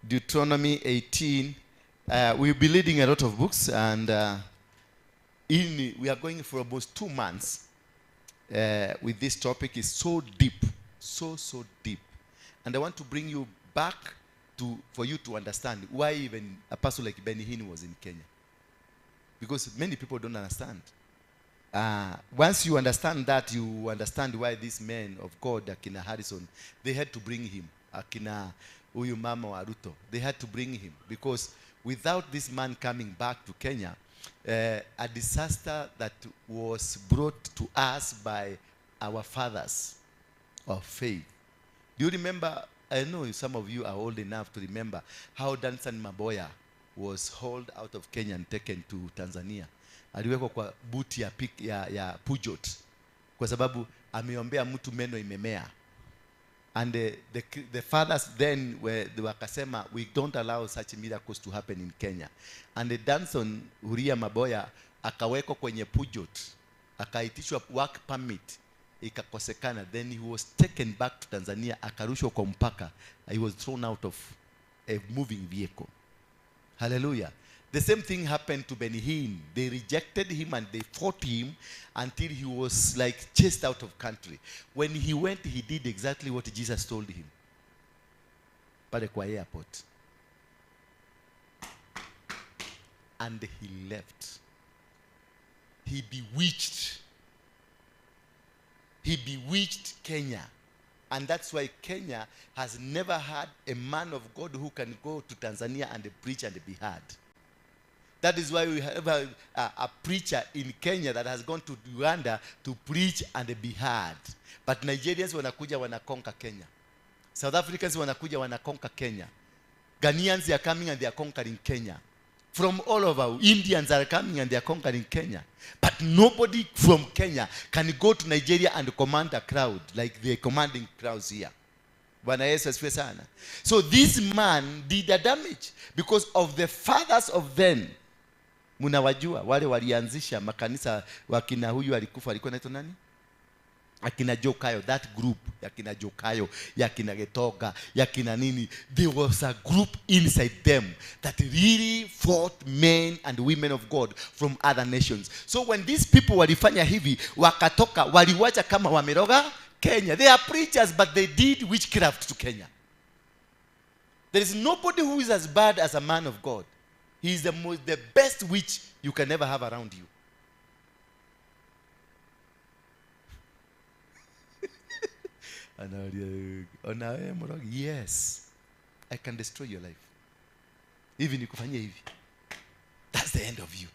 Speaker 4: Deuteronomy 18. We'll be reading a lot of books, and we are going for almost 2 months with this topic. Is so deep, so deep. And I want to bring you back for you to understand why even a person like Benny Hinn was in Kenya. Because many people don't understand. Once you understand that, you understand why these men of God, Akina Harrison, they had to bring him. Akina huyu mama wa Ruto, they had to bring him. Because without this man coming back to Kenya, a disaster that was brought to us by our fathers of faith. Do you remember? I know some of you are old enough to remember how Danson Maboya was hauled out of Kenya and taken to Tanzania. Aliwekwa kwa buti ya Peugeot kwa sababu ameombea mtu meno imemea. And the fathers then wakasema, we don't allow such miracles to happen in Kenya. And the Danson Huria Maboya akawekwa kwenye Peugeot, akaitishwa work permit, ikakosekana. Then he was taken back to Tanzania, akarushwa kwa mpaka. He was thrown out of a moving vehicle. Hallelujah. The same thing happened to Benny Hinn. They rejected him and they fought him until he was like chased out of country. When he went, he did exactly what Jesus told him. Pale kwa airport. And he left. He bewitched. He bewitched Kenya. And that's why Kenya has never had a man of God who can go to Tanzania and preach and be heard. That is why we have a preacher in Kenya that has gone to Uganda to preach and be heard. But Nigerians wanakuja wanakonka Kenya. South Africans wanakuja wanakonka Kenya. Ghanaians are coming and they are conquering Kenya. From all over, Indians are coming and they are conquering Kenya. But nobody from Kenya can go to Nigeria and command a crowd like they are commanding crowds here. Bwana Yesu asifiwe sana. So this man did a damage because of the fathers of them. Mnawajua wale walianzisha makanisa wakina huyu alikufa, alikuwa anaitwa nani? Akina Jokayo, that group yakina Jokayo, yakina Getoga, yakina nini, there was a group inside them that really fought men and women of God from other nations. So when these people walifanya hivi, wakatoka, waliwacha kama wameroga Kenya. They are preachers, but they did witchcraft to Kenya. There is nobody who is as bad as a man of God. He is the best witch you can ever have around you. Yes, I can destroy your life. Even nikufanyie hivi. That's the end of you.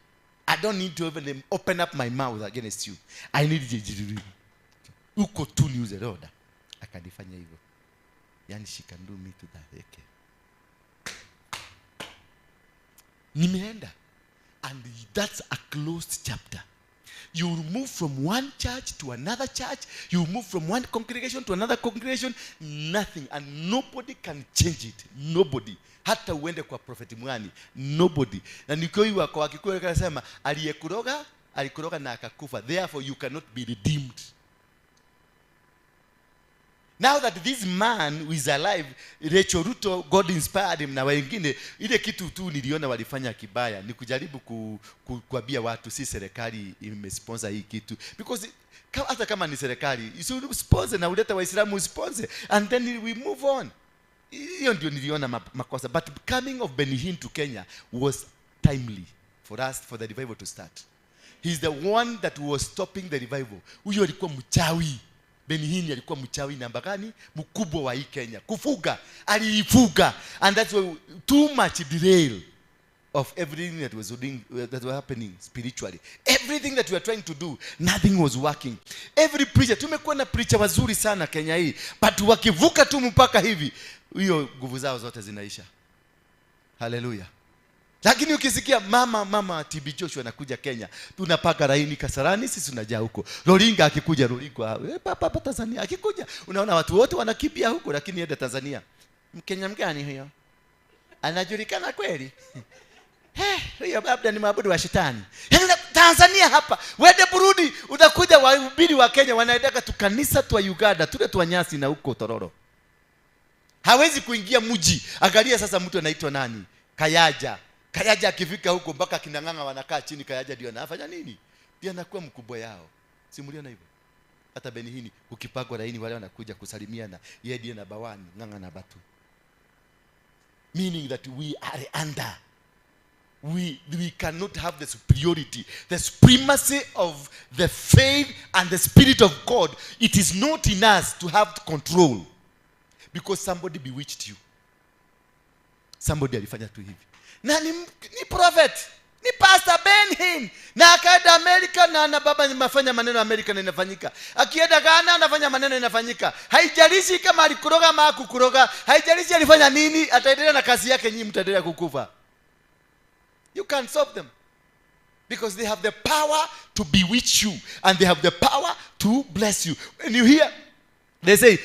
Speaker 4: I don't need to even open up my mouth against you. I need uko tu niuze roda. Akanifanya hivyo. Yani she can do me to that. Okay. Nimeenda. And that's a closed chapter. You move from one church to another church. You move from one congregation to another congregation. Nothing. And nobody can change it. Nobody. Hata uende kwa prophet mwani. Nobody. Na nikoiwa kwa Wakikuyu akasema, aliyekuroga, alikuroga na akakufa. Therefore you cannot be redeemed. Now that this man who is alive, Rachel Ruto, God inspired him na wengine, ile kitu tu niliona walifanya kibaya ni kujaribu kuambia watu si serikali imesponsor hii kitu. Because hata kama ni serikali, you sponsor na uleta Waislamu sponsor and then we move on. Hiyo ndio niliona makosa. But coming of Benny Hinn to Kenya was timely for us, for the revival to start. He's the one that was stopping the revival. Huyo alikuwa mchawi. Benny Hinn alikuwa mchawi namba gani? Mkubwa wa hii Kenya. Kufuga, aliifuga. And that's why too much derail of everything that was doing, that was happening spiritually. Everything that we are trying to do, nothing was working. Every preacher, tumekuwa na preacher wazuri sana Kenya hii, but wakivuka tu mpaka hivi, hiyo nguvu zao zote zinaisha. Hallelujah. Lakini ukisikia mama TB Joshua anakuja Kenya, tunapaka laini Kasarani, sisi tunajaa huko. Rolinga akikuja, Rolinga papa Tanzania akikuja, unaona watu wote wanakimbia huko, lakini enda Tanzania. Mkenya mgani huyo? Anajulikana kweli? Huyo labda ni maabudu wa shetani. Tanzania hapa, wende Burundi, utakuja wahubiri wa Kenya wanaendaka tu kanisa tu Uganda, tule tu nyasi na huko Tororo. Hawezi kuingia mji. Angalia sasa mtu anaitwa nani? Kayaja. Kayaja akifika huko mpaka kinang'anga wanakaa chini. Kayaja ndio anafanya nini? Ndio anakuwa mkubwa yao. Si mliona hivyo? Hata Benny Hinn ukipagwa laini wale wanakuja kusalimiana, yeye ndiye na bawani, ng'anga na batu. Meaning that we are under. We cannot have the superiority, the supremacy of the faith and the spirit of God. It is not in us to have control because somebody bewitched you. Somebody alifanya tu hivi. Na ni prophet, ni Pastor Ben Hinn. Na akaenda Amerika na baba nimefanya maneno Amerika na inafanyika. Akienda Ghana anafanya maneno inafanyika. Haijalishi kama alikuroga ama hakukuroga, haijalishi alifanya nini, ataendelea na kazi yake, nyinyi mtaendelea kukufa. You can't stop them. Because they have the power to bewitch you and they have the power to bless you. When you hear they say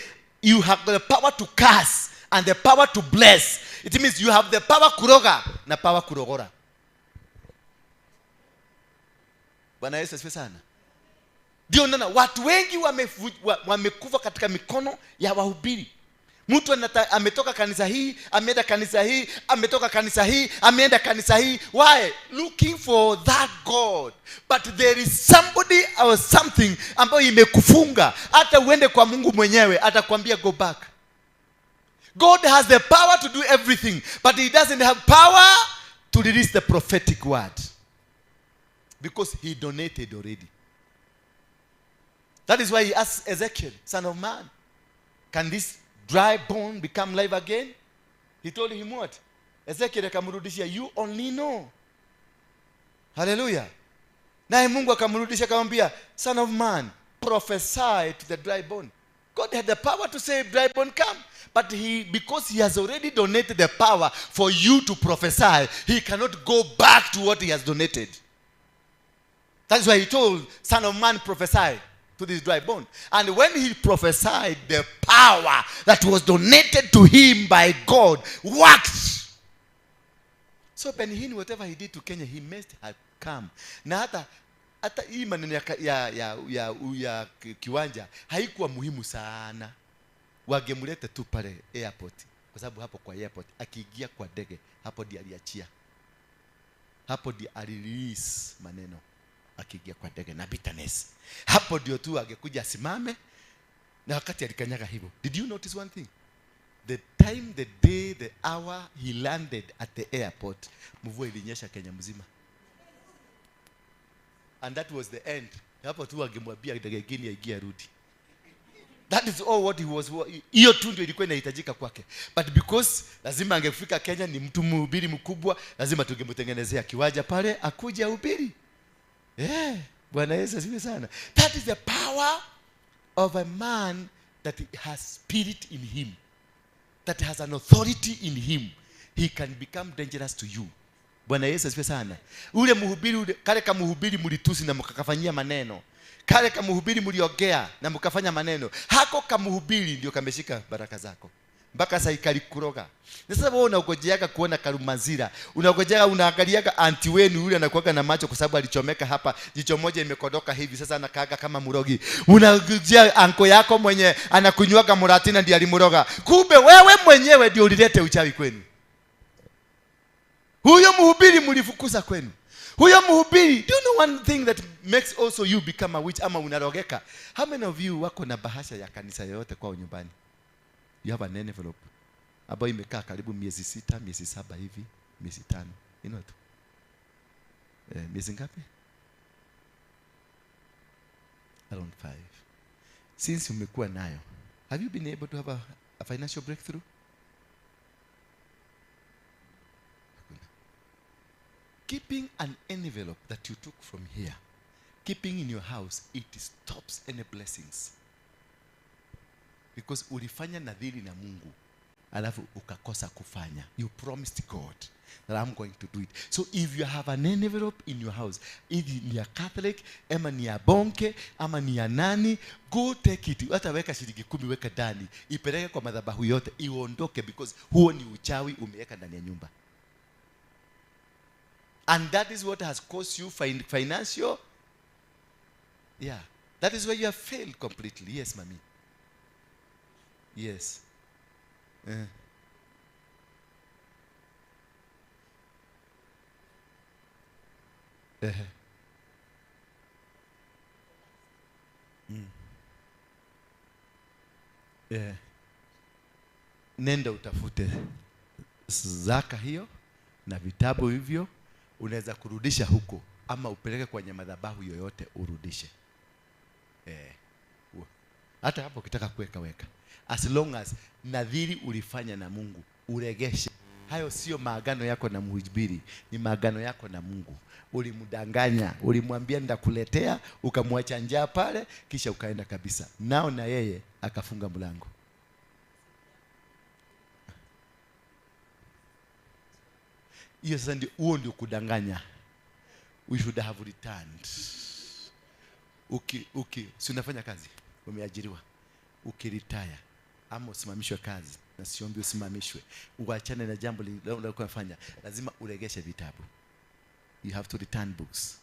Speaker 4: you have the power to curse and the power to bless, it means you have the power kuroga na power kurogora. Bwana Yesu asifiwe sana. Ndio naona watu wengi wamekufa katika mikono ya wahubiri. Mtu ametoka kanisa hii, ameenda kanisa hii, ametoka kanisa hii, ameenda kanisa hii. Why? Looking for that God. But there is somebody or something ambayo imekufunga. Hata uende kwa Mungu mwenyewe, atakwambia go back. God has the power to do everything, but he doesn't have power to release the prophetic word. Because he donated already. That is why he asked Ezekiel, son of man, can this dry bone become live again? He told him what? Ezekiel akamrudishia, you only know. Hallelujah. Naye Mungu akamrudishia akamwambia, son of man, prophesy to the dry bone. God had the power to say dry bone come. But he, because he has already donated the power for you to prophesy, he cannot go back to what he has donated. That's why he told, son of man, prophesy to this dry bone. And when he prophesied, the power that was donated to him by God worked. So Benny Hinn, whatever he did to Kenya, he must have come. Na hata Hata hii maneno ya kiwanja haikuwa muhimu sana. Wangemleta tu pale airport, kwa sababu hapo kwa airport akiingia kwa ndege hapo ndiye aliachia. Hapo ndiye alirelease maneno akiingia kwa ndege na bitterness. Hapo ndio tu angekuja asimame. Na wakati alikanyaga hivyo, did you notice one thing? The time, the day, the hour he landed at the airport, mvua ilinyesha Kenya mzima. And that was the end. Hapo tu angemwambia ndege nyingine aingie arudi. That is all what he was. Hiyo tu ndio ilikuwa inahitajika kwake. But because lazima angefika Kenya, ni mtu mhubiri mkubwa, lazima tungemtengenezea kiwanja pale akuje ahubiri. Yeah, Bwana Yesu asifiwe sana. That is the power of a man that has spirit in him, that has an authority in him. He can become dangerous to you. Bwana Yesu asifiwe sana. Ule mhubiri, ule kale kamhubiri mlitusi na mkakafanyia maneno. Kale kamhubiri mliongea na mkafanya maneno. Hako kamhubiri ndio kameshika baraka zako. Mpaka sasa ikalikuroga. Na sasa wewe unagojeaga kuona Karumazira. Unagojeaga, unaangaliaga anti wenu yule anakuaga na macho kwa sababu alichomeka hapa, jicho moja imekodoka hivi, sasa anakaaga kama murogi. Unagojea anko yako mwenye anakunywaga muratina ndiye alimuroga. Kumbe wewe mwenyewe ndio ulilete uchawi kwenu. Huyo mhubiri mlifukuza kwenu. Huyo mhubiri, do you know one thing that makes also you become a witch ama unarogeka? How many of you wako na bahasha ya kanisa yoyote kwao nyumbani? You have an envelope ambayo imekaa karibu miezi 6, miezi 7 hivi, miezi 5. You know tu. Miezi ngapi? Around 5. Since umekuwa nayo, have you been able to have a financial breakthrough? Keeping an envelope that you took from here, keeping in your house, it stops any blessings. Because ulifanya nadhiri na Mungu, alafu ukakosa kufanya. You promised God that I'm going to do it. So if you have an envelope in your house, either ni ya Catholic, ama ni ya Bonke, ama ni ya nani, go take it. Hata weka shilingi 10, weka ndani, ipeleke kwa madhabahu yote, iondoke, because huo ni uchawi umeweka ndani ya nyumba. And that is what has caused you financial. Yeah. That is where you have failed completely. Yes, mami. Yes. Yeah. Nenda utafute zaka hiyo na vitabu hivyo. Unaweza kurudisha huko ama upeleke kwenye madhabahu yoyote urudishe. Hata hapo ukitaka kuweka weka. As long as nadhiri ulifanya na Mungu, uregeshe. Hayo sio maagano yako na mhubiri, ni maagano yako na Mungu. Ulimdanganya, ulimwambia nitakuletea, ukamwacha njaa pale, kisha ukaenda kabisa. Nao na yeye akafunga mlango. Hiyo sasa ndio, huo ndio kudanganya. We should have returned. Uki, si unafanya kazi, umeajiriwa. Ukiretire ama usimamishwe kazi, na siombi usimamishwe, uachane na jambo lile unafanya, lazima uregeshe vitabu. You have to return books.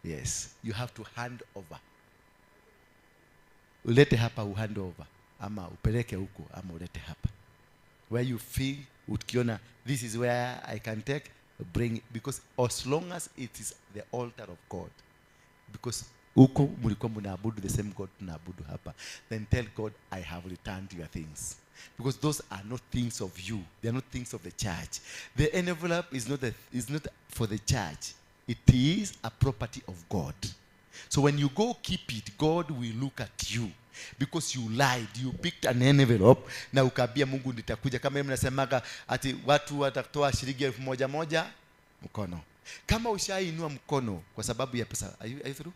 Speaker 4: Yes, you have to hand over. Ulete hapa uhand over, ama upeleke huko, ama ulete hapa. Where you feel ukiona this is where I can take, bring it, because as long as it is the altar of God, because huko mlikuwa mnaabudu the same God tunaabudu hapa, then tell God I have returned your things, because those are not things of you, they are not things of the church. The envelope is not for the church, it is a property of God. So when you go keep it, God will look at you. Because you lied, you picked an envelope na ukaambia Mungu nitakuja. Kama mnasemaga ati watu watatoa shilingi 1000 mkono. Kama ushainua mkono kwa sababu ya pesa, are you through?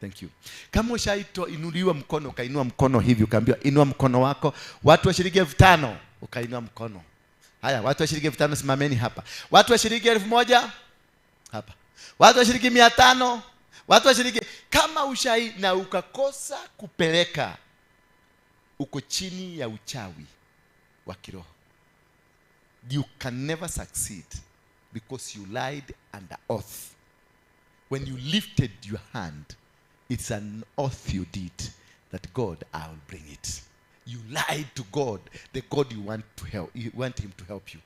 Speaker 4: Thank you. Kama ushainuliwa mkono, ukainua mkono hivi, ukaambiwa inua mkono wako, watu wa shilingi 5000, ukainua mkono. Haya, watu wa shilingi 5000 simameni hapa. Watu wa shilingi 1000 hapa. Watu wa shilingi 500, watu wa shilingi. Kama ushai na ukakosa kupeleka, uko chini ya uchawi wa kiroho. You can never succeed because you lied under oath. When you lifted your hand, it's an oath you did that God, I will bring it. You lied to God, the God you want to help, you want him to help you.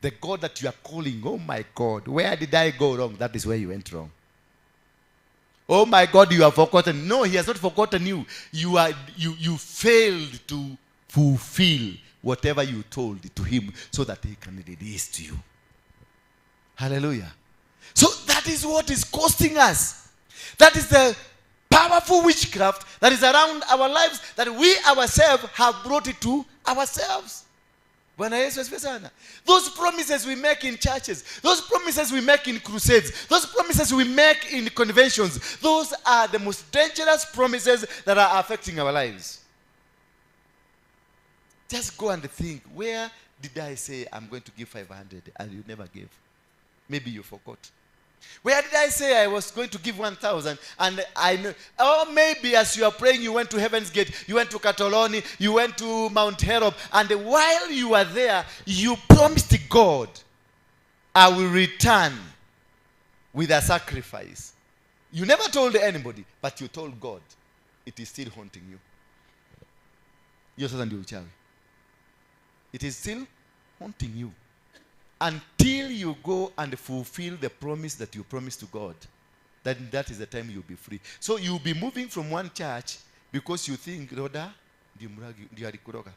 Speaker 4: The God that you are calling, oh my God, where did I go wrong? That is where you went wrong. Oh my God, you have forgotten. No, he has not forgotten you. You failed to fulfill whatever you told to him so that he can release to you. Hallelujah. So that is what is costing us. That is the powerful witchcraft that is around our lives that we ourselves have brought it to ourselves. Bwana Yesu asifiwe sana. Those promises we make in churches, those promises we make in crusades, those promises we make in conventions, those are the most dangerous promises that are affecting our lives. Just go and think, where did I say I'm going to give 500 and you never gave? Maybe you forgot. Where did I say I was going to give 1,000? And I know, or maybe as you are praying, you went to Heaven's Gate, you went to Katoloni, you went to Mount Herod, and while you were there, you promised God, I will return with a sacrifice. You never told anybody, but you told God. It is still haunting you. Hiyo sasa ndio uchawi. It is still haunting you. Until you go and fulfill the promise that you promised to God, then that is the time you'll be free. So you'll be moving from one church because you think Roda ndio alikuroga.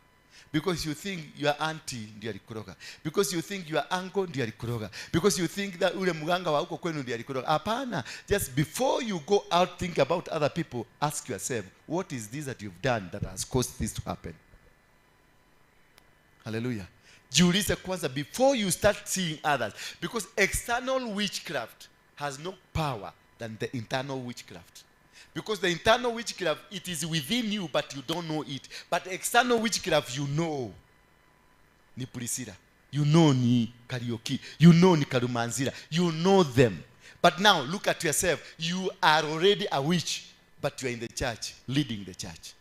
Speaker 4: Because you think your auntie ndio alikuroga. Because you think your uncle ndio alikuroga. Because you think that ule mganga wa huko kwenu ndio alikuroga. Hapana. Just before you go out think about other people, ask yourself, what is this that you've done that has caused this to happen? Hallelujah. Jiulize kwanza before you start seeing others, because external witchcraft has no power than the internal witchcraft. Because the internal witchcraft, it is within you, but you don't know it. But external witchcraft, you know. Ni Priscilla. You know ni Karaoke. You know ni Karumanzira. You know them. But now, look at yourself. You are already a witch, but you are in the church, leading the church.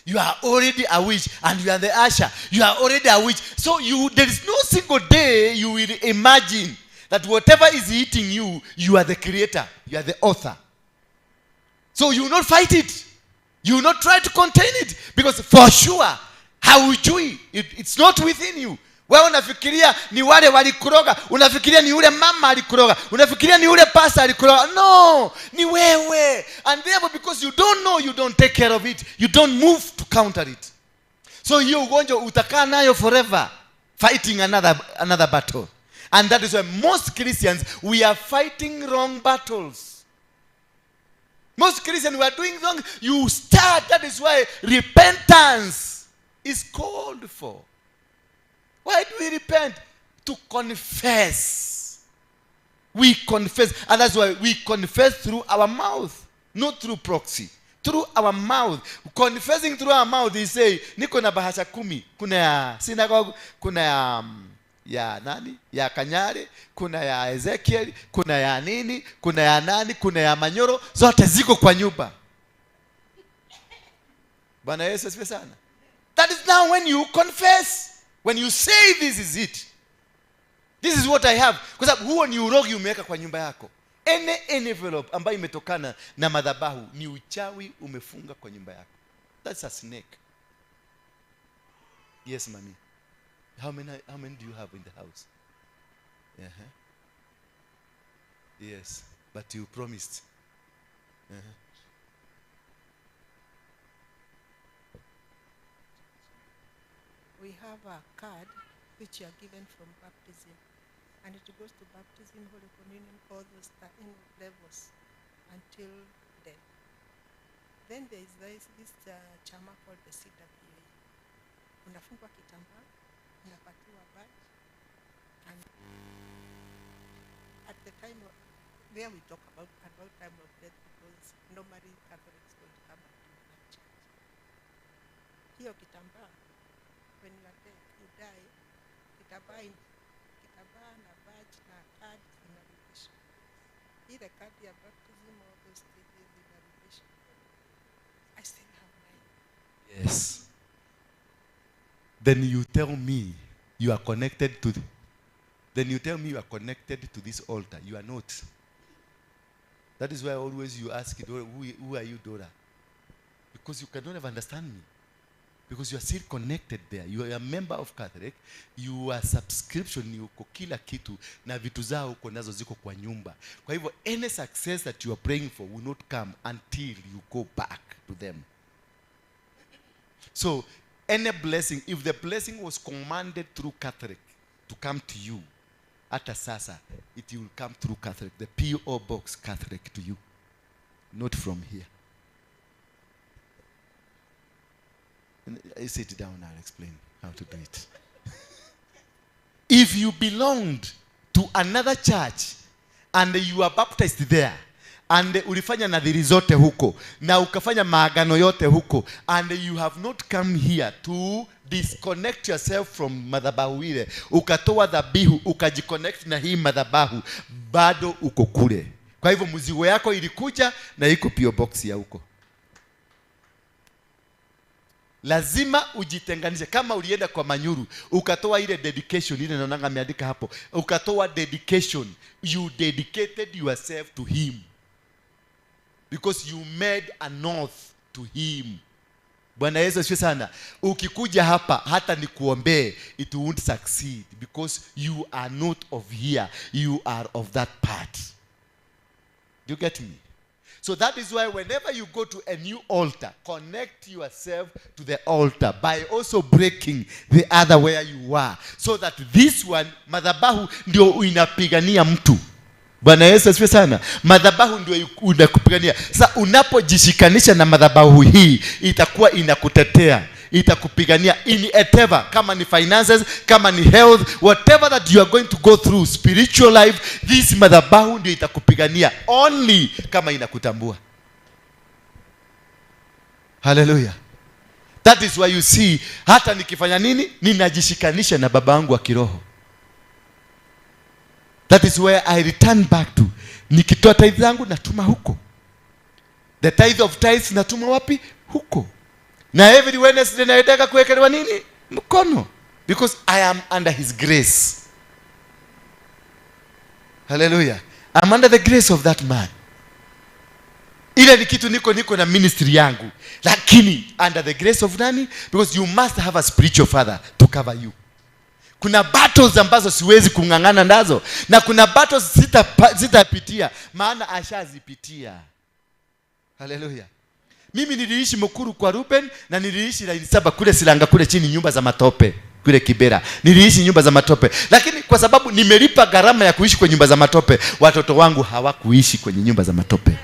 Speaker 4: You are already a witch and you are the usher. You are already a witch. So there is no single day you will imagine that whatever is eating you, you are the creator. You are the author. So you will not fight it. You will not try to contain it. Because for sure, haujui. It's not within you. Wewe unafikiria ni wale walikuroga, unafikiria ni yule mama alikuroga, unafikiria ni yule pastor alikuroga. No, ni wewe. And therefore because you don't know, you don't take care of it. You don't move to counter it. So hiyo ugonjwa utakaa nayo forever, fighting another battle. And that is why most Christians, we are fighting wrong battles. Most Christians, we are doing wrong. You start, that is why repentance is called for. Why do we repent? To confess. We confess. And that's why we confess through our mouth, not through proxy. Through our mouth. Confessing through our mouth, they say, niko na bahasha 10. Kuna ya synagogue, kuna ya nani? Ya Kanyare, kuna ya Ezekiel, kuna ya nini, kuna ya nani, kuna ya Manyoro. Zote ziko kwa nyumba. Bwana Yesu asifiwe sana. That is now when you confess. When you say this is it. This is what I have. Kwa sababu huo ni urogi umeweka kwa nyumba yako. Any envelope ambayo imetokana na madhabahu ni uchawi umefunga kwa nyumba yako. That's a snake. Yes, mami. How many do you have in the house? Uh-huh. Yes, but you promised. Uh-huh.
Speaker 6: We have a card which you are given from baptism, and it goes to baptism, Holy Communion, all those levels until death. Then there is this chama called the CWA. Unafungwa kitambaa, unapatiwa badge, and at the time of, there we talk about time of death, because normally Catholics don't come and do that church. Hiyo kitambaa, when you are dead, you die, kitambaa na badge na card zinarudishwa. Ile card ya baptism, all those stages zinarudishwa. I still have mine.
Speaker 4: Yes. Then you tell me you are connected to Then you tell me you are connected to this altar. You are not. That is why always you ask, Dora, who are you, Dora? Because you cannot understand me. Because you are still connected there. You are a member of Catholic. You are subscription, uko kila kitu na vitu zao uko nazo ziko kwa nyumba. Kwa hivyo any success that you are praying for will not come until you go back to them. So any blessing, if the blessing was commanded through Catholic to come to you, hata sasa it will come through Catholic, the P.O. Box Catholic to you, not from here. I sit down, I'll explain how to do it. If you belonged to another church and you are baptized there, and ulifanya nadhiri zote huko, na ukafanya maagano yote huko, and you have not come here to disconnect yourself from madhabahu ile, ukatoa dhabihu, ukajiconnect na hii madhabahu, bado uko kule. Kwa hivyo mzigo yako ilikuja na iko P.O. Box ya huko. Lazima ujitenganishe. Kama ulienda kwa Manyuru, ukatoa ile dedication, ile naonanga ameandika hapo, ukatoa dedication, you dedicated yourself to him. Because you made an oath to him. Bwana Yesu asifiwe sana. Ukikuja hapa, hata nikuombee, it won't succeed. Because you are not of here, you are of that part. Do you get me? So that is why whenever you go to a new altar, connect yourself to the altar by also breaking the other where you are. So that this one, madhabahu ndio inapigania mtu. Bwana Yesu asifiwe sana. Madhabahu ndio inakupigania. Sasa unapojishikanisha na madhabahu hii, itakuwa inakutetea, itakupigania in whatever, kama ni finances, kama ni health, whatever that you are going to go through, spiritual life, this madhabahu ndio itakupigania only kama inakutambua. Hallelujah. That is why you see, hata nikifanya nini, ninajishikanisha na baba yangu wa kiroho. That is where I return back to. Nikitoa tithe zangu natuma huko. The tithe of tithes natuma wapi? Huko. Na every Wednesday naendaka kuwekelewa nini? Mkono. Because I am under his grace. Hallelujah. I'm under the grace of that man. Ile ni kitu niko na ministry yangu. Lakini under the grace of nani? Because you must have a spiritual father to cover you. Kuna battles ambazo siwezi kung'ang'ana nazo, na kuna battles sitapitia, maana ashazipitia. Hallelujah. Mimi niliishi Mukuru kwa Ruben, na niliishi line 7 kule Silanga kule chini, nyumba za matope kule Kibera. Niliishi nyumba za matope. Lakini kwa sababu nimelipa gharama ya kuishi kwenye nyumba za matope, watoto wangu hawakuishi kwenye nyumba za matope.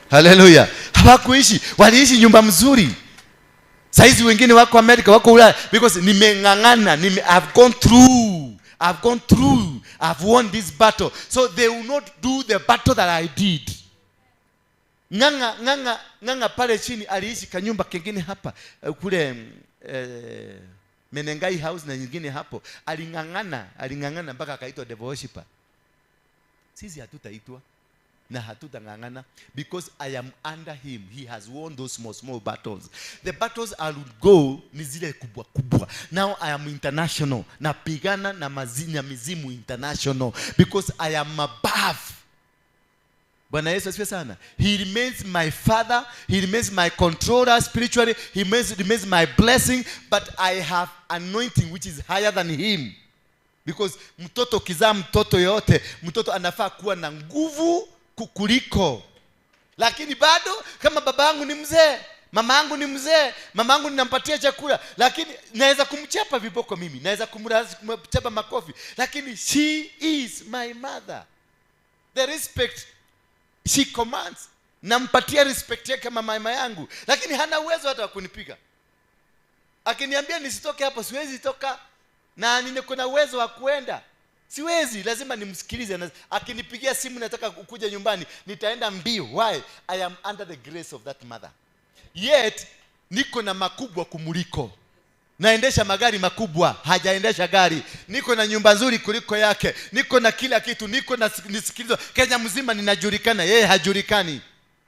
Speaker 4: Hallelujah. Hawakuishi, waliishi nyumba mzuri. Saizi wengine wako Amerika, wako Ulaya, because nimeng'ang'ana, I've gone through, I've won this battle. So they will not do the battle that I did. Ng'ang'a pale chini aliishi kanyumba kengine hapa kule Menengai House na nyingine hapo. Aling'ang'ana mpaka akaitwa devil worshipper. Sisi hatutaitwa na hatutang'ang'ana, because I am under him. He has won those small battles. The battles I would go ni zile kubwa kubwa. Now I am international. Napigana na mizimu international, because I am above. Bwana Yesu asifiwe sana. He remains my father. He remains my controller spiritually. He remains my blessing. But I have anointing which is higher than him. Because mtoto kizaa mtoto yote, mtoto anafaa kuwa na nguvu kukuliko. Lakini bado kama baba yangu ni mzee, mama yangu ni mzee, mama yangu ninampatia chakula, lakini naweza kumchapa viboko mimi, naweza kumchapa makofi, lakini she is my mother. The respect she commands, nampatia respect yake kama mama yangu, lakini hana uwezo hata wa kunipiga. Akiniambia nisitoke hapo, siwezi toka, na niko na uwezo wa kuenda. Siwezi, lazima nimsikilize. Akinipigia simu nataka kuja nyumbani, nitaenda mbio. Why? I am under the grace of that mother. Yet niko na makubwa kumuliko. Naendesha magari makubwa, hajaendesha gari. Niko na nyumba nzuri kuliko yake. Niko na kila kitu, niko na nisikilizwa. Kenya mzima ninajulikana, yeye hajulikani.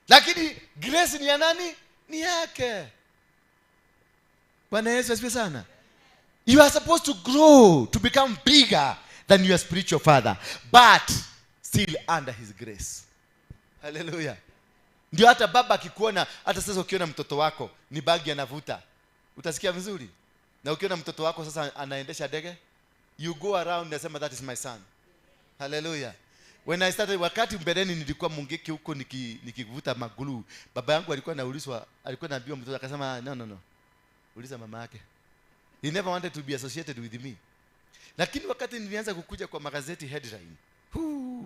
Speaker 4: Lakini grace ni ya nani? Ni yake. Bwana Yesu asifiwe sana. You are supposed to grow, to become bigger than your spiritual father, but still under his grace. Hallelujah. Ndio hata baba akikuona, hata sasa ukiona mtoto wako ni bagi anavuta, utasikia vizuri. Na ukiona mtoto wako sasa anaendesha ndege, you go around nasema that is my son. Hallelujah. When I started, wakati mbeleni nilikuwa Mungiki huko nikivuta magulu, baba yangu alikuwa anaulizwa, alikuwa anaambiwa mtoto, akasema no no no, uliza mama yake. He never wanted to be associated with me. Lakini wakati nilianza kukuja kwa magazeti headline,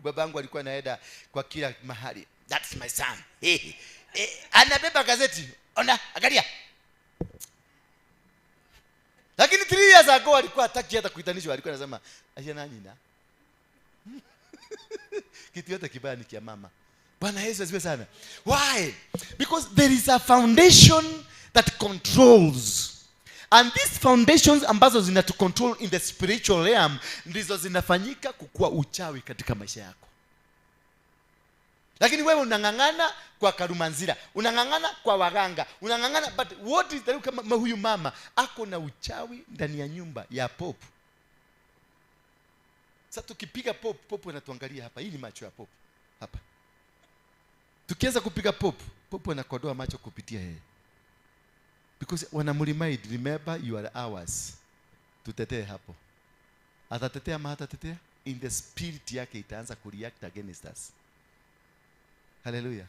Speaker 4: baba yangu alikuwa anaenda kwa kila mahali, that's my son. Hey, hey, anabeba gazeti, ona, angalia. Lakini 3 years ago alikuwa hataki hata kuitanishwa, alikuwa anasema acha na nyina. Kitu yote kibaya ni kia mama. Bwana Yesu asifiwe sana. Why? Because there is a foundation that controls. And these foundations ambazo zinatu control in the spiritual realm ndizo zinafanyika kukua uchawi katika maisha yako. Lakini wewe unang'ang'ana kwa karumanzira, unang'ang'ana kwa waganga, unang'ang'ana, but what is the, kama huyu mama ako na uchawi ndani ya nyumba ya pope. Sasa tukipiga pope, pope anatuangalia hapa. Hii ni macho ya pope hapa. Tukianza kupiga pope, pope anakodoa macho kupitia yeye. Because wanamremind, remember you are ours. Tutetee hapo. Atatetea ama hatatetea? In the spirit yake itaanza kureact against us. Hallelujah.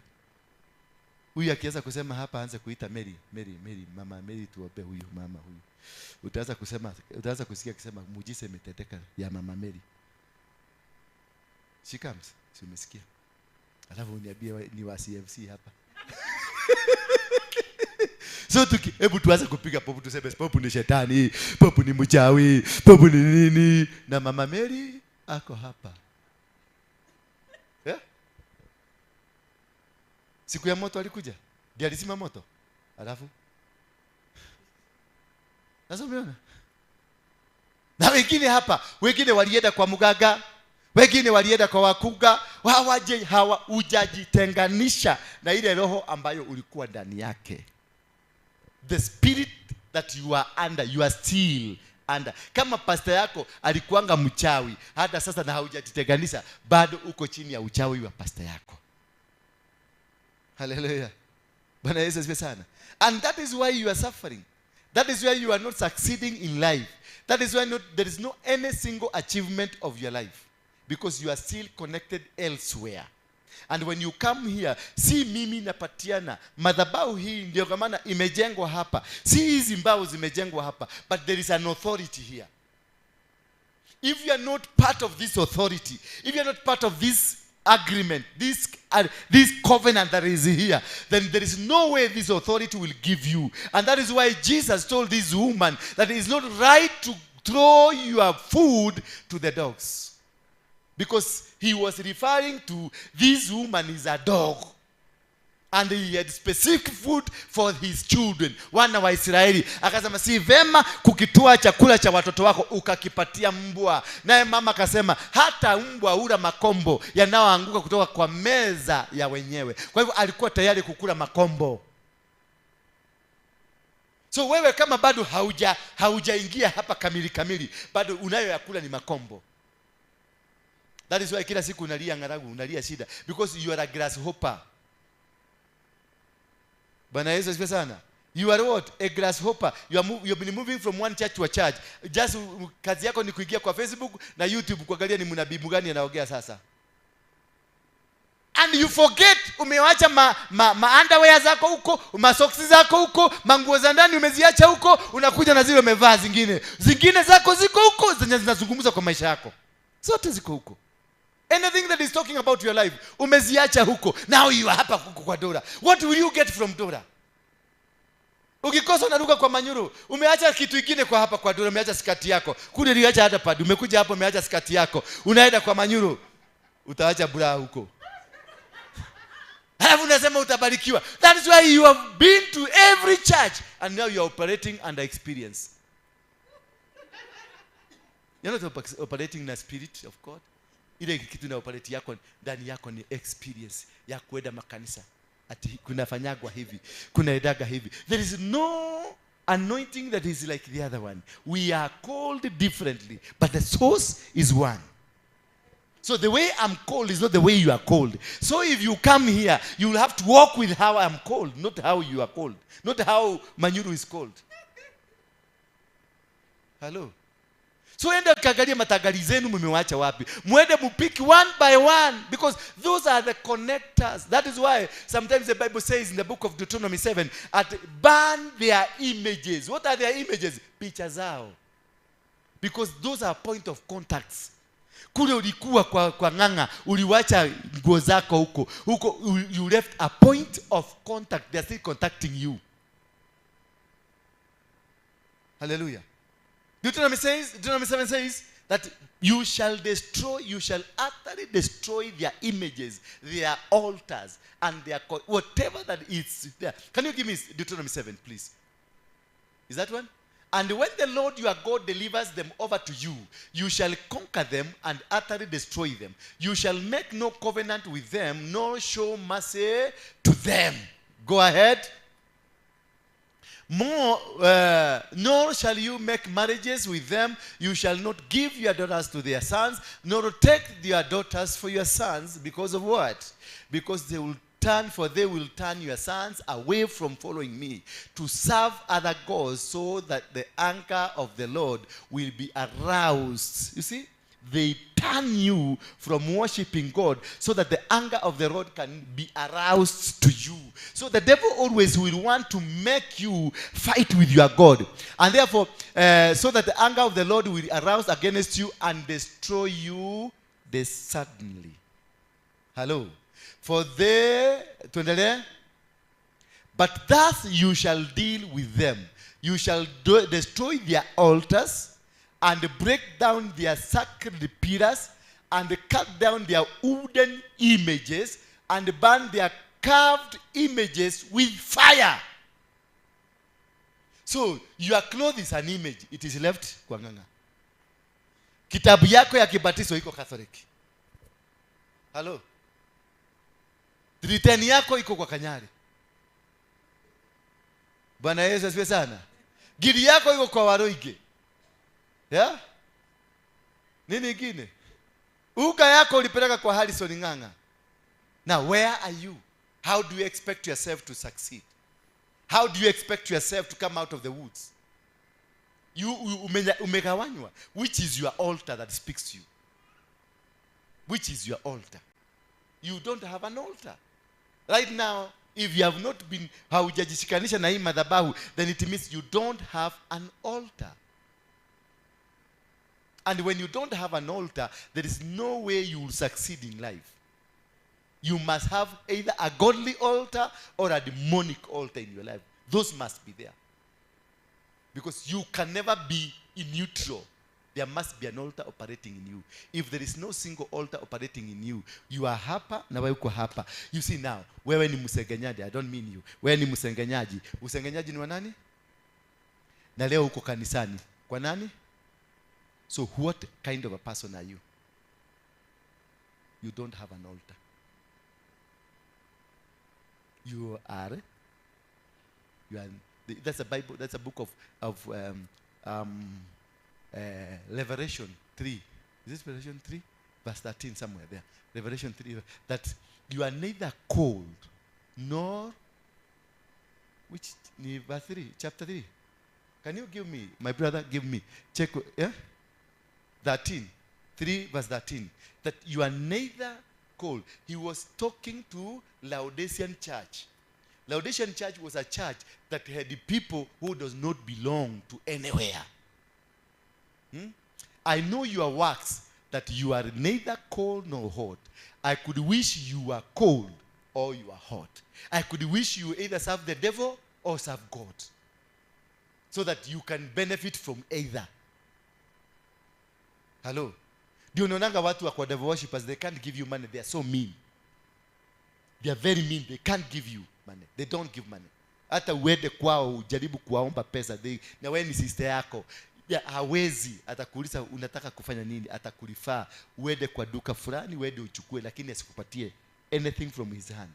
Speaker 4: Huyu akianza kusema hapa aanze kuita Mary, Mary, Mary, mama Mary tuope huyu, mama huyu. Utaanza kusema, utaanza kusikia akisema muujiza imeteteka ya mama Mary. She comes, si umesikia? Alafu uniambie ni wa CFC hapa. So hebu tuanze kupiga popu, tuseme popu ni shetani, popu ni mchawi, popu ni nini, na mama Mary ako hapa. Yeah? Siku ya moto alikuja, ndiye alizima moto. Alafu sasa umeona? Na wengine hapa, wengine walienda kwa muganga, wengine walienda kwa wakuga, hawaje hawa hujajitenganisha na ile roho ambayo ulikuwa ndani yake. The spirit that you are under, you are still under. Kama pastor yako alikuanga mchawi, hata sasa na haujajitenganisha, bado uko chini ya uchawi wa pastor yako. Hallelujah. Bwana Yesu asifiwe sana. And that is why you are suffering. That is why you are not succeeding in life. That is why there is no any single achievement of your life. Because you are still connected elsewhere. And when you come here, si mimi napatiana. Madhabahu hii ndio kwa maana imejengwa hapa. Si hizi mbao zimejengwa hapa. But there is an authority here. If you are not part of this authority, if you are not part of this agreement, this covenant that is here, then there is no way this authority will give you. And that is why Jesus told this woman that it is not right to throw your food to the dogs. Because he was referring to this woman is a dog. And he had specific food for his children. Wana wa Israeli. Akasema si vema kukitoa chakula cha watoto wako ukakipatia mbwa. Naye mama akasema hata mbwa hula makombo yanayoanguka kutoka kwa meza ya wenyewe. Kwa hivyo alikuwa tayari kukula makombo. So wewe kama bado haujaingia hapa kamili kamili, bado unayoyakula ni makombo. That is why kila siku unalia ngaragu, unalia shida, because you are a grasshopper. Bwana Yesu asifiwe sana. You are what? A grasshopper. You have been moving from one church to a church. Just kazi yako ni kuingia kwa Facebook na YouTube kuangalia ni mnabii gani anaongea sasa. And you forget umewacha ma underwear zako huko, ma socks zako huko, manguo za ndani umeziacha huko, unakuja na zile umevaa zingine. Zingine zako ziko huko zenye zinazungumza kwa maisha yako. Zote ziko huko. Anything that is talking about your life, umeziacha huko. Now you are hapa huko kwa Dora. What will you get from Dora? Ukikosa unaruka kwa Manyuru. Umeacha kitu kingine kwa hapa kwa Dora, umeacha skati yako. Kule uliacha hata pad. Umekuja hapo umeacha skati yako. Unaenda kwa Manyuru. Utaacha bra huko. Halafu unasema utabarikiwa. That is why you have been to every church and now you are operating under experience. You're not operating in the spirit of God. Ile kitu na operate yako ndani yako ni experience ya kuenda makanisa. Ati kunafanyagwa hivi, kunaendaga hivi. There is no anointing that is like the other one. We are called differently, but the source is one. So the way I'm called is not the way you are called. So if you come here, you will have to walk with how I'm called, not how you are called, not how Manyuru is called. Hello. So enda kaangalia matagali zenu mmewacha wapi. Mwende mupiki one by one, because those are the connectors. That is why sometimes the Bible says in the book of Deuteronomy 7, at burn their images. What are their images? Picha zao. Because those are point of contacts. Kule ulikuwa kwa nganga, uliwacha nguo zako huko. Huko you left a point of contact. They are still contacting you. Hallelujah. Deuteronomy 7 says that you shall destroy, you shall utterly destroy their images, their altars, and their whatever that is there. Can you give me Deuteronomy 7, please? Is that one? And when the Lord your God delivers them over to you, you shall conquer them and utterly destroy them. You shall make no covenant with them, nor show mercy to them. Go ahead. More, nor shall you make marriages with them. You shall not give your daughters to their sons, nor take their daughters for your sons. Because of what? Because they will turn, for they will turn your sons away from following me to serve other gods, so that the anger of the Lord will be aroused. You see? They turn you from worshiping God so that the anger of the Lord can be aroused to you. So the devil always will want to make you fight with your God. And therefore, so that the anger of the Lord will arouse against you and destroy you suddenly. Hello. For they, but thus you shall deal with them. You shall destroy their altars and break down their sacred pillars, and cut down their wooden images, and burn their carved images with fire. So, your clothes is an image. It is left kwa nganga. Kitabu yako ya kibatizo iko Catholic. Hello? 310 yako iko kwa Kanyari. Bwana Yesu asifiwe sana. Giri yako iko kwa Waroige. Yeah? Nini ingine? Uga yako ulipeleka kwa Harrison Nganga. Now where are you? How do you expect yourself to succeed? How do you expect yourself to come out of the woods? You umegawanywa. Which is your altar that speaks to you? Which is your altar? You don't have an altar. Right now, if you have not been haujajishikanisha na hii madhabahu, then it means you don't have an altar. And when you don't have an altar, there is no way you will succeed in life. You must have either a godly altar or a demonic altar in your life. Those must be there. Because you can never be in neutral. There must be an altar operating in you. If there is no single altar operating in you, you are hapa na wewe uko hapa. You see now, wewe ni msengenyaji. I don't mean you. Wewe ni msengenyaji. Usengenyaji ni wa nani? Na leo uko kanisani. Kwa nani? So what kind of a person are you? You don't have an altar. You are that's a Bible, that's a book of Revelation 3. Is this Revelation 3? Verse 13 somewhere there. Revelation 3. That you are neither cold nor, which, verse 3, chapter 3. Can you give me, my brother, give me, check, yeah? 13, 3 verse 13, that you are neither cold. He was talking to Laodicean church. Laodicean church was a church that had the people who does not belong to anywhere. I know your works, that you are neither cold nor hot. I could wish you were cold or you are hot. I could wish you either serve the devil or serve God, so that you can benefit from either. Hello? Do you know watu wa devil worshippers, they can't give you money. They are so mean. They are very mean. They can't give you money. They don't give money. Hata uende kwao ujaribu kuwaomba pesa, na wewe ni sister yako. Ya, hawezi. Atakuuliza unataka kufanya nini, atakulifaa uende kwa duka fulani uende uchukue, lakini asikupatie anything from his hand.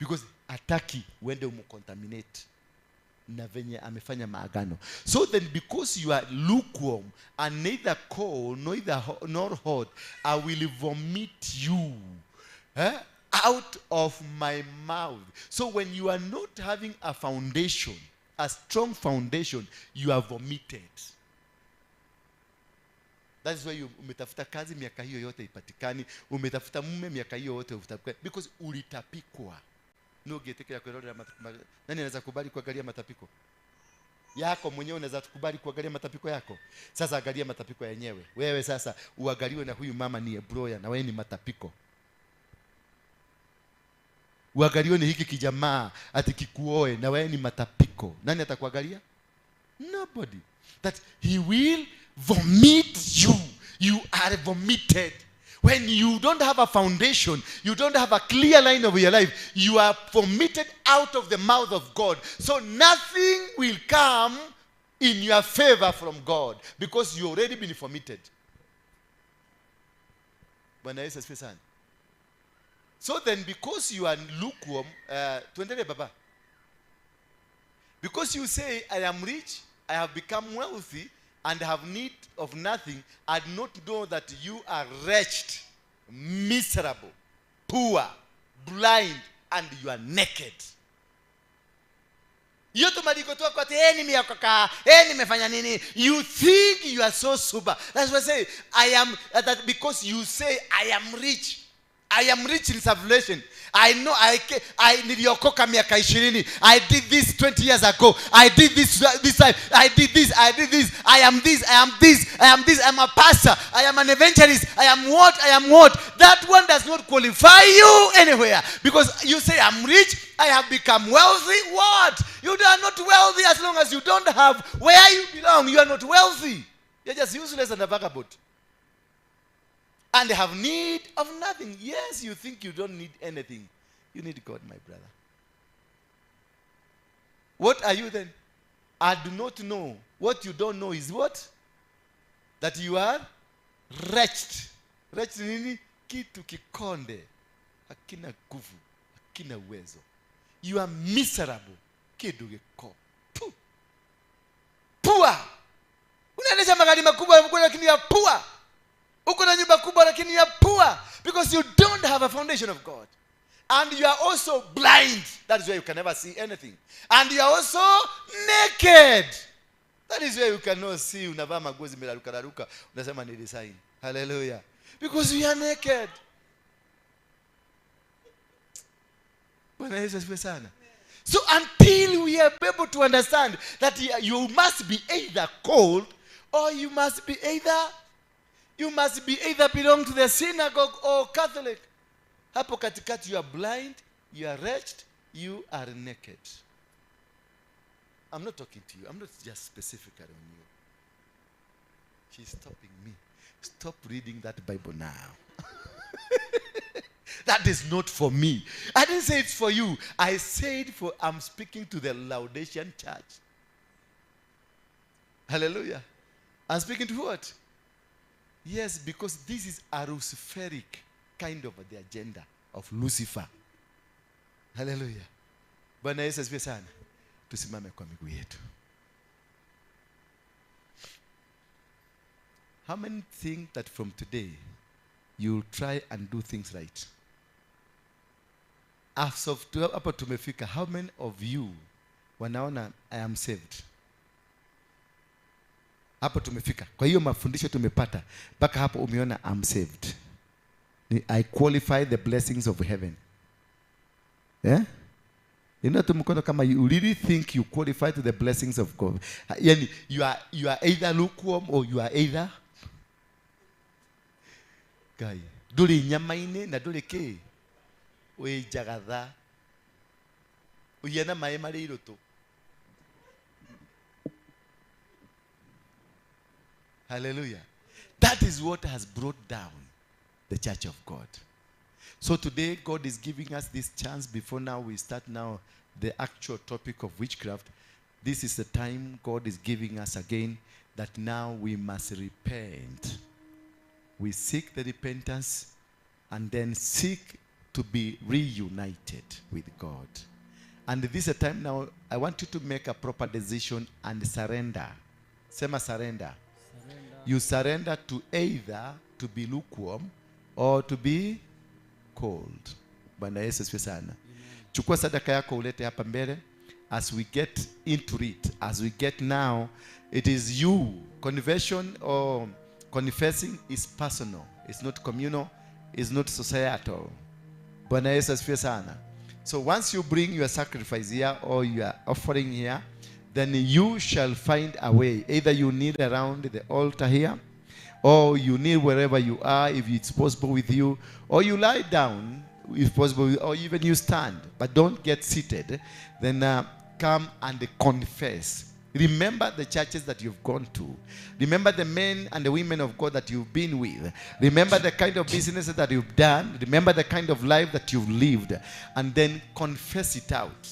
Speaker 4: Because ataki uende umcontaminate. na venye amefanya maagano. So then because you are lukewarm and neither cold nor hot, I will vomit you out of my mouth. So when you are not having a foundation, a strong foundation, you are vomited. That is why you umetafuta kazi miaka hiyo yote ipatikani, umetafuta mume miaka hiyo yote utapatikani, because ulitapikwa. No getekea kuelewa. Nani anaweza kubali kuangalia matapiko yako mwenyewe? Unaweza kubali kuangalia matapiko yako? Sasa angalia matapiko yenyewe wewe. Sasa uangaliwe na huyu mama ni employer na wewe ni matapiko. Uangaliwe ni hiki kijamaa ati kikuoe na wewe ni matapiko. Nani atakuangalia? Nobody. That he will vomit you. You are vomited. When you don't have a foundation, you don't have a clear line of your life, you are vomited out of the mouth of God. So nothing will come in your favor from God because you already been vomited. Bwana Yesu asifiwe sana. So then because you are lukewarm, tuendelee baba. Because you say, I am rich, I have become wealthy, and have need of nothing, I do not know that you are wretched, miserable, poor, blind, and you are naked. You think you are so super. That's why I say, I am, that because you say, I am rich. I am rich in salvation. I know I niliokoka miaka 20. I did this 20 years ago. I did this this time. I did this. I did this. I am this. I am this. I am this. I am a pastor. I am an evangelist. I am what? I am what? That one does not qualify you anywhere. Because you say, I'm rich. I have become wealthy. What? You are not wealthy as long as you don't have where you belong. You are not wealthy. You're just useless and a vagabond. And have need of nothing. Yes, you think you don't need anything. You need God, my brother. What are you then? I do not know. What you don't know is what? That you are wretched. Wretched nini? Kitu kikonde. Hakina nguvu. Hakina uwezo. You are miserable. Kitu kiko. Poor. Unaendesha magari makubwa lakini ya poor. Uko na nyumba kubwa lakini ya poor, because you don't have a foundation of God. And you are also blind. That is why you can never see anything. And you are also naked. That is why you cannot see. Unavaa magozi meraruka raruka, unasema ni design. Hallelujah. Because you are naked. Bwana Yesu asifiwe sana. So until we are able to understand that you must be either cold or you must be either belong to the synagogue or Catholic. Hapo katikati you are blind, you are wretched, you are naked. I'm not talking to you. I'm not just specifically on you. She's stopping me. Stop reading that Bible now. That is not for me. I didn't say it's for you. I said for I'm speaking to the Laodicean church. Hallelujah. I'm speaking to what? Yes, because this is a Luciferic kind of the agenda of Lucifer. Hallelujah. Bwana Yesu asifiwe sana. Tusimame kwa miguu yetu. How many think that from today you'll try and do things right? As of hapo tumefika, how many of you wanaona I am saved? Hapo tumefika. Kwa hiyo mafundisho tumepata mpaka hapo umeona I'm saved. I qualify the blessings of heaven. Yeah? Inua tu mkono kama you really think you qualify to the blessings of God. Yani you are either lukewarm or you are either guy. Duli nyamaine na duli ke. We jagatha. Uyana mae mare iroto. Hallelujah. That is what has brought down the church of God. So today, God is giving us this chance. Before now, we start now the actual topic of witchcraft. This is the time God is giving us again that now we must repent. We seek the repentance and then seek to be reunited with God. And this is a time now, I want you to make a proper decision and surrender. Sema surrender. Surrender. You surrender to either to be lukewarm or to be cold. Bwana Yesu asifiwe sana. Chukua sadaka yako ulete hapa mbele. As we get into it, as we get now, it is you. Conversion or confessing is personal. It's not communal. It's not societal. Bwana Yesu asifiwe sana. So once you bring your sacrifice here or your offering here, then you shall find a way. Either you kneel around the altar here, or you kneel wherever you are, if it's possible with you, or you lie down, if possible, or even you stand, but don't get seated. Then come and confess. Remember the churches that you've gone to. Remember the men and the women of God that you've been with. Remember the kind of businesses that you've done. Remember the kind of life that you've lived. And then confess it out.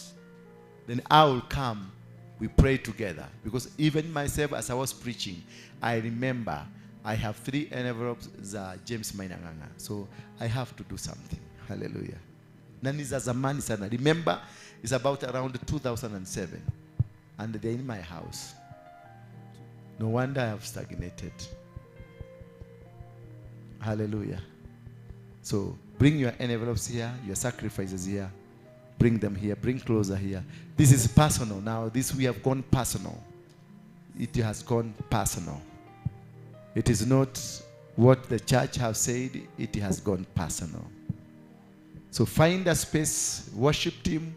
Speaker 4: Then I will come. We pray together. Because even myself, as I was preaching, I remember I have 3 envelopes za James Maina Ng'ang'a. So I have to do something. Hallelujah. Na ni za zamani sana. Remember, it's about around 2007. And they're in my house. No wonder I have stagnated. Hallelujah. So bring your envelopes here, your sacrifices here. Bring them here. Bring closer here. This is personal now. This we have gone personal. It has gone personal. It is not what the church has said. It has gone personal. So find a space, worship team,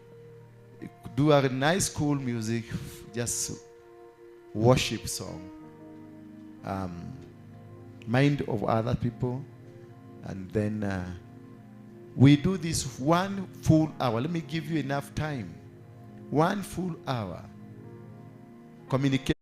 Speaker 4: do a nice cool music, just worship song. Mind of other people. And then we do this 1 full hour. Let me give you enough time. 1 full hour. Communicate.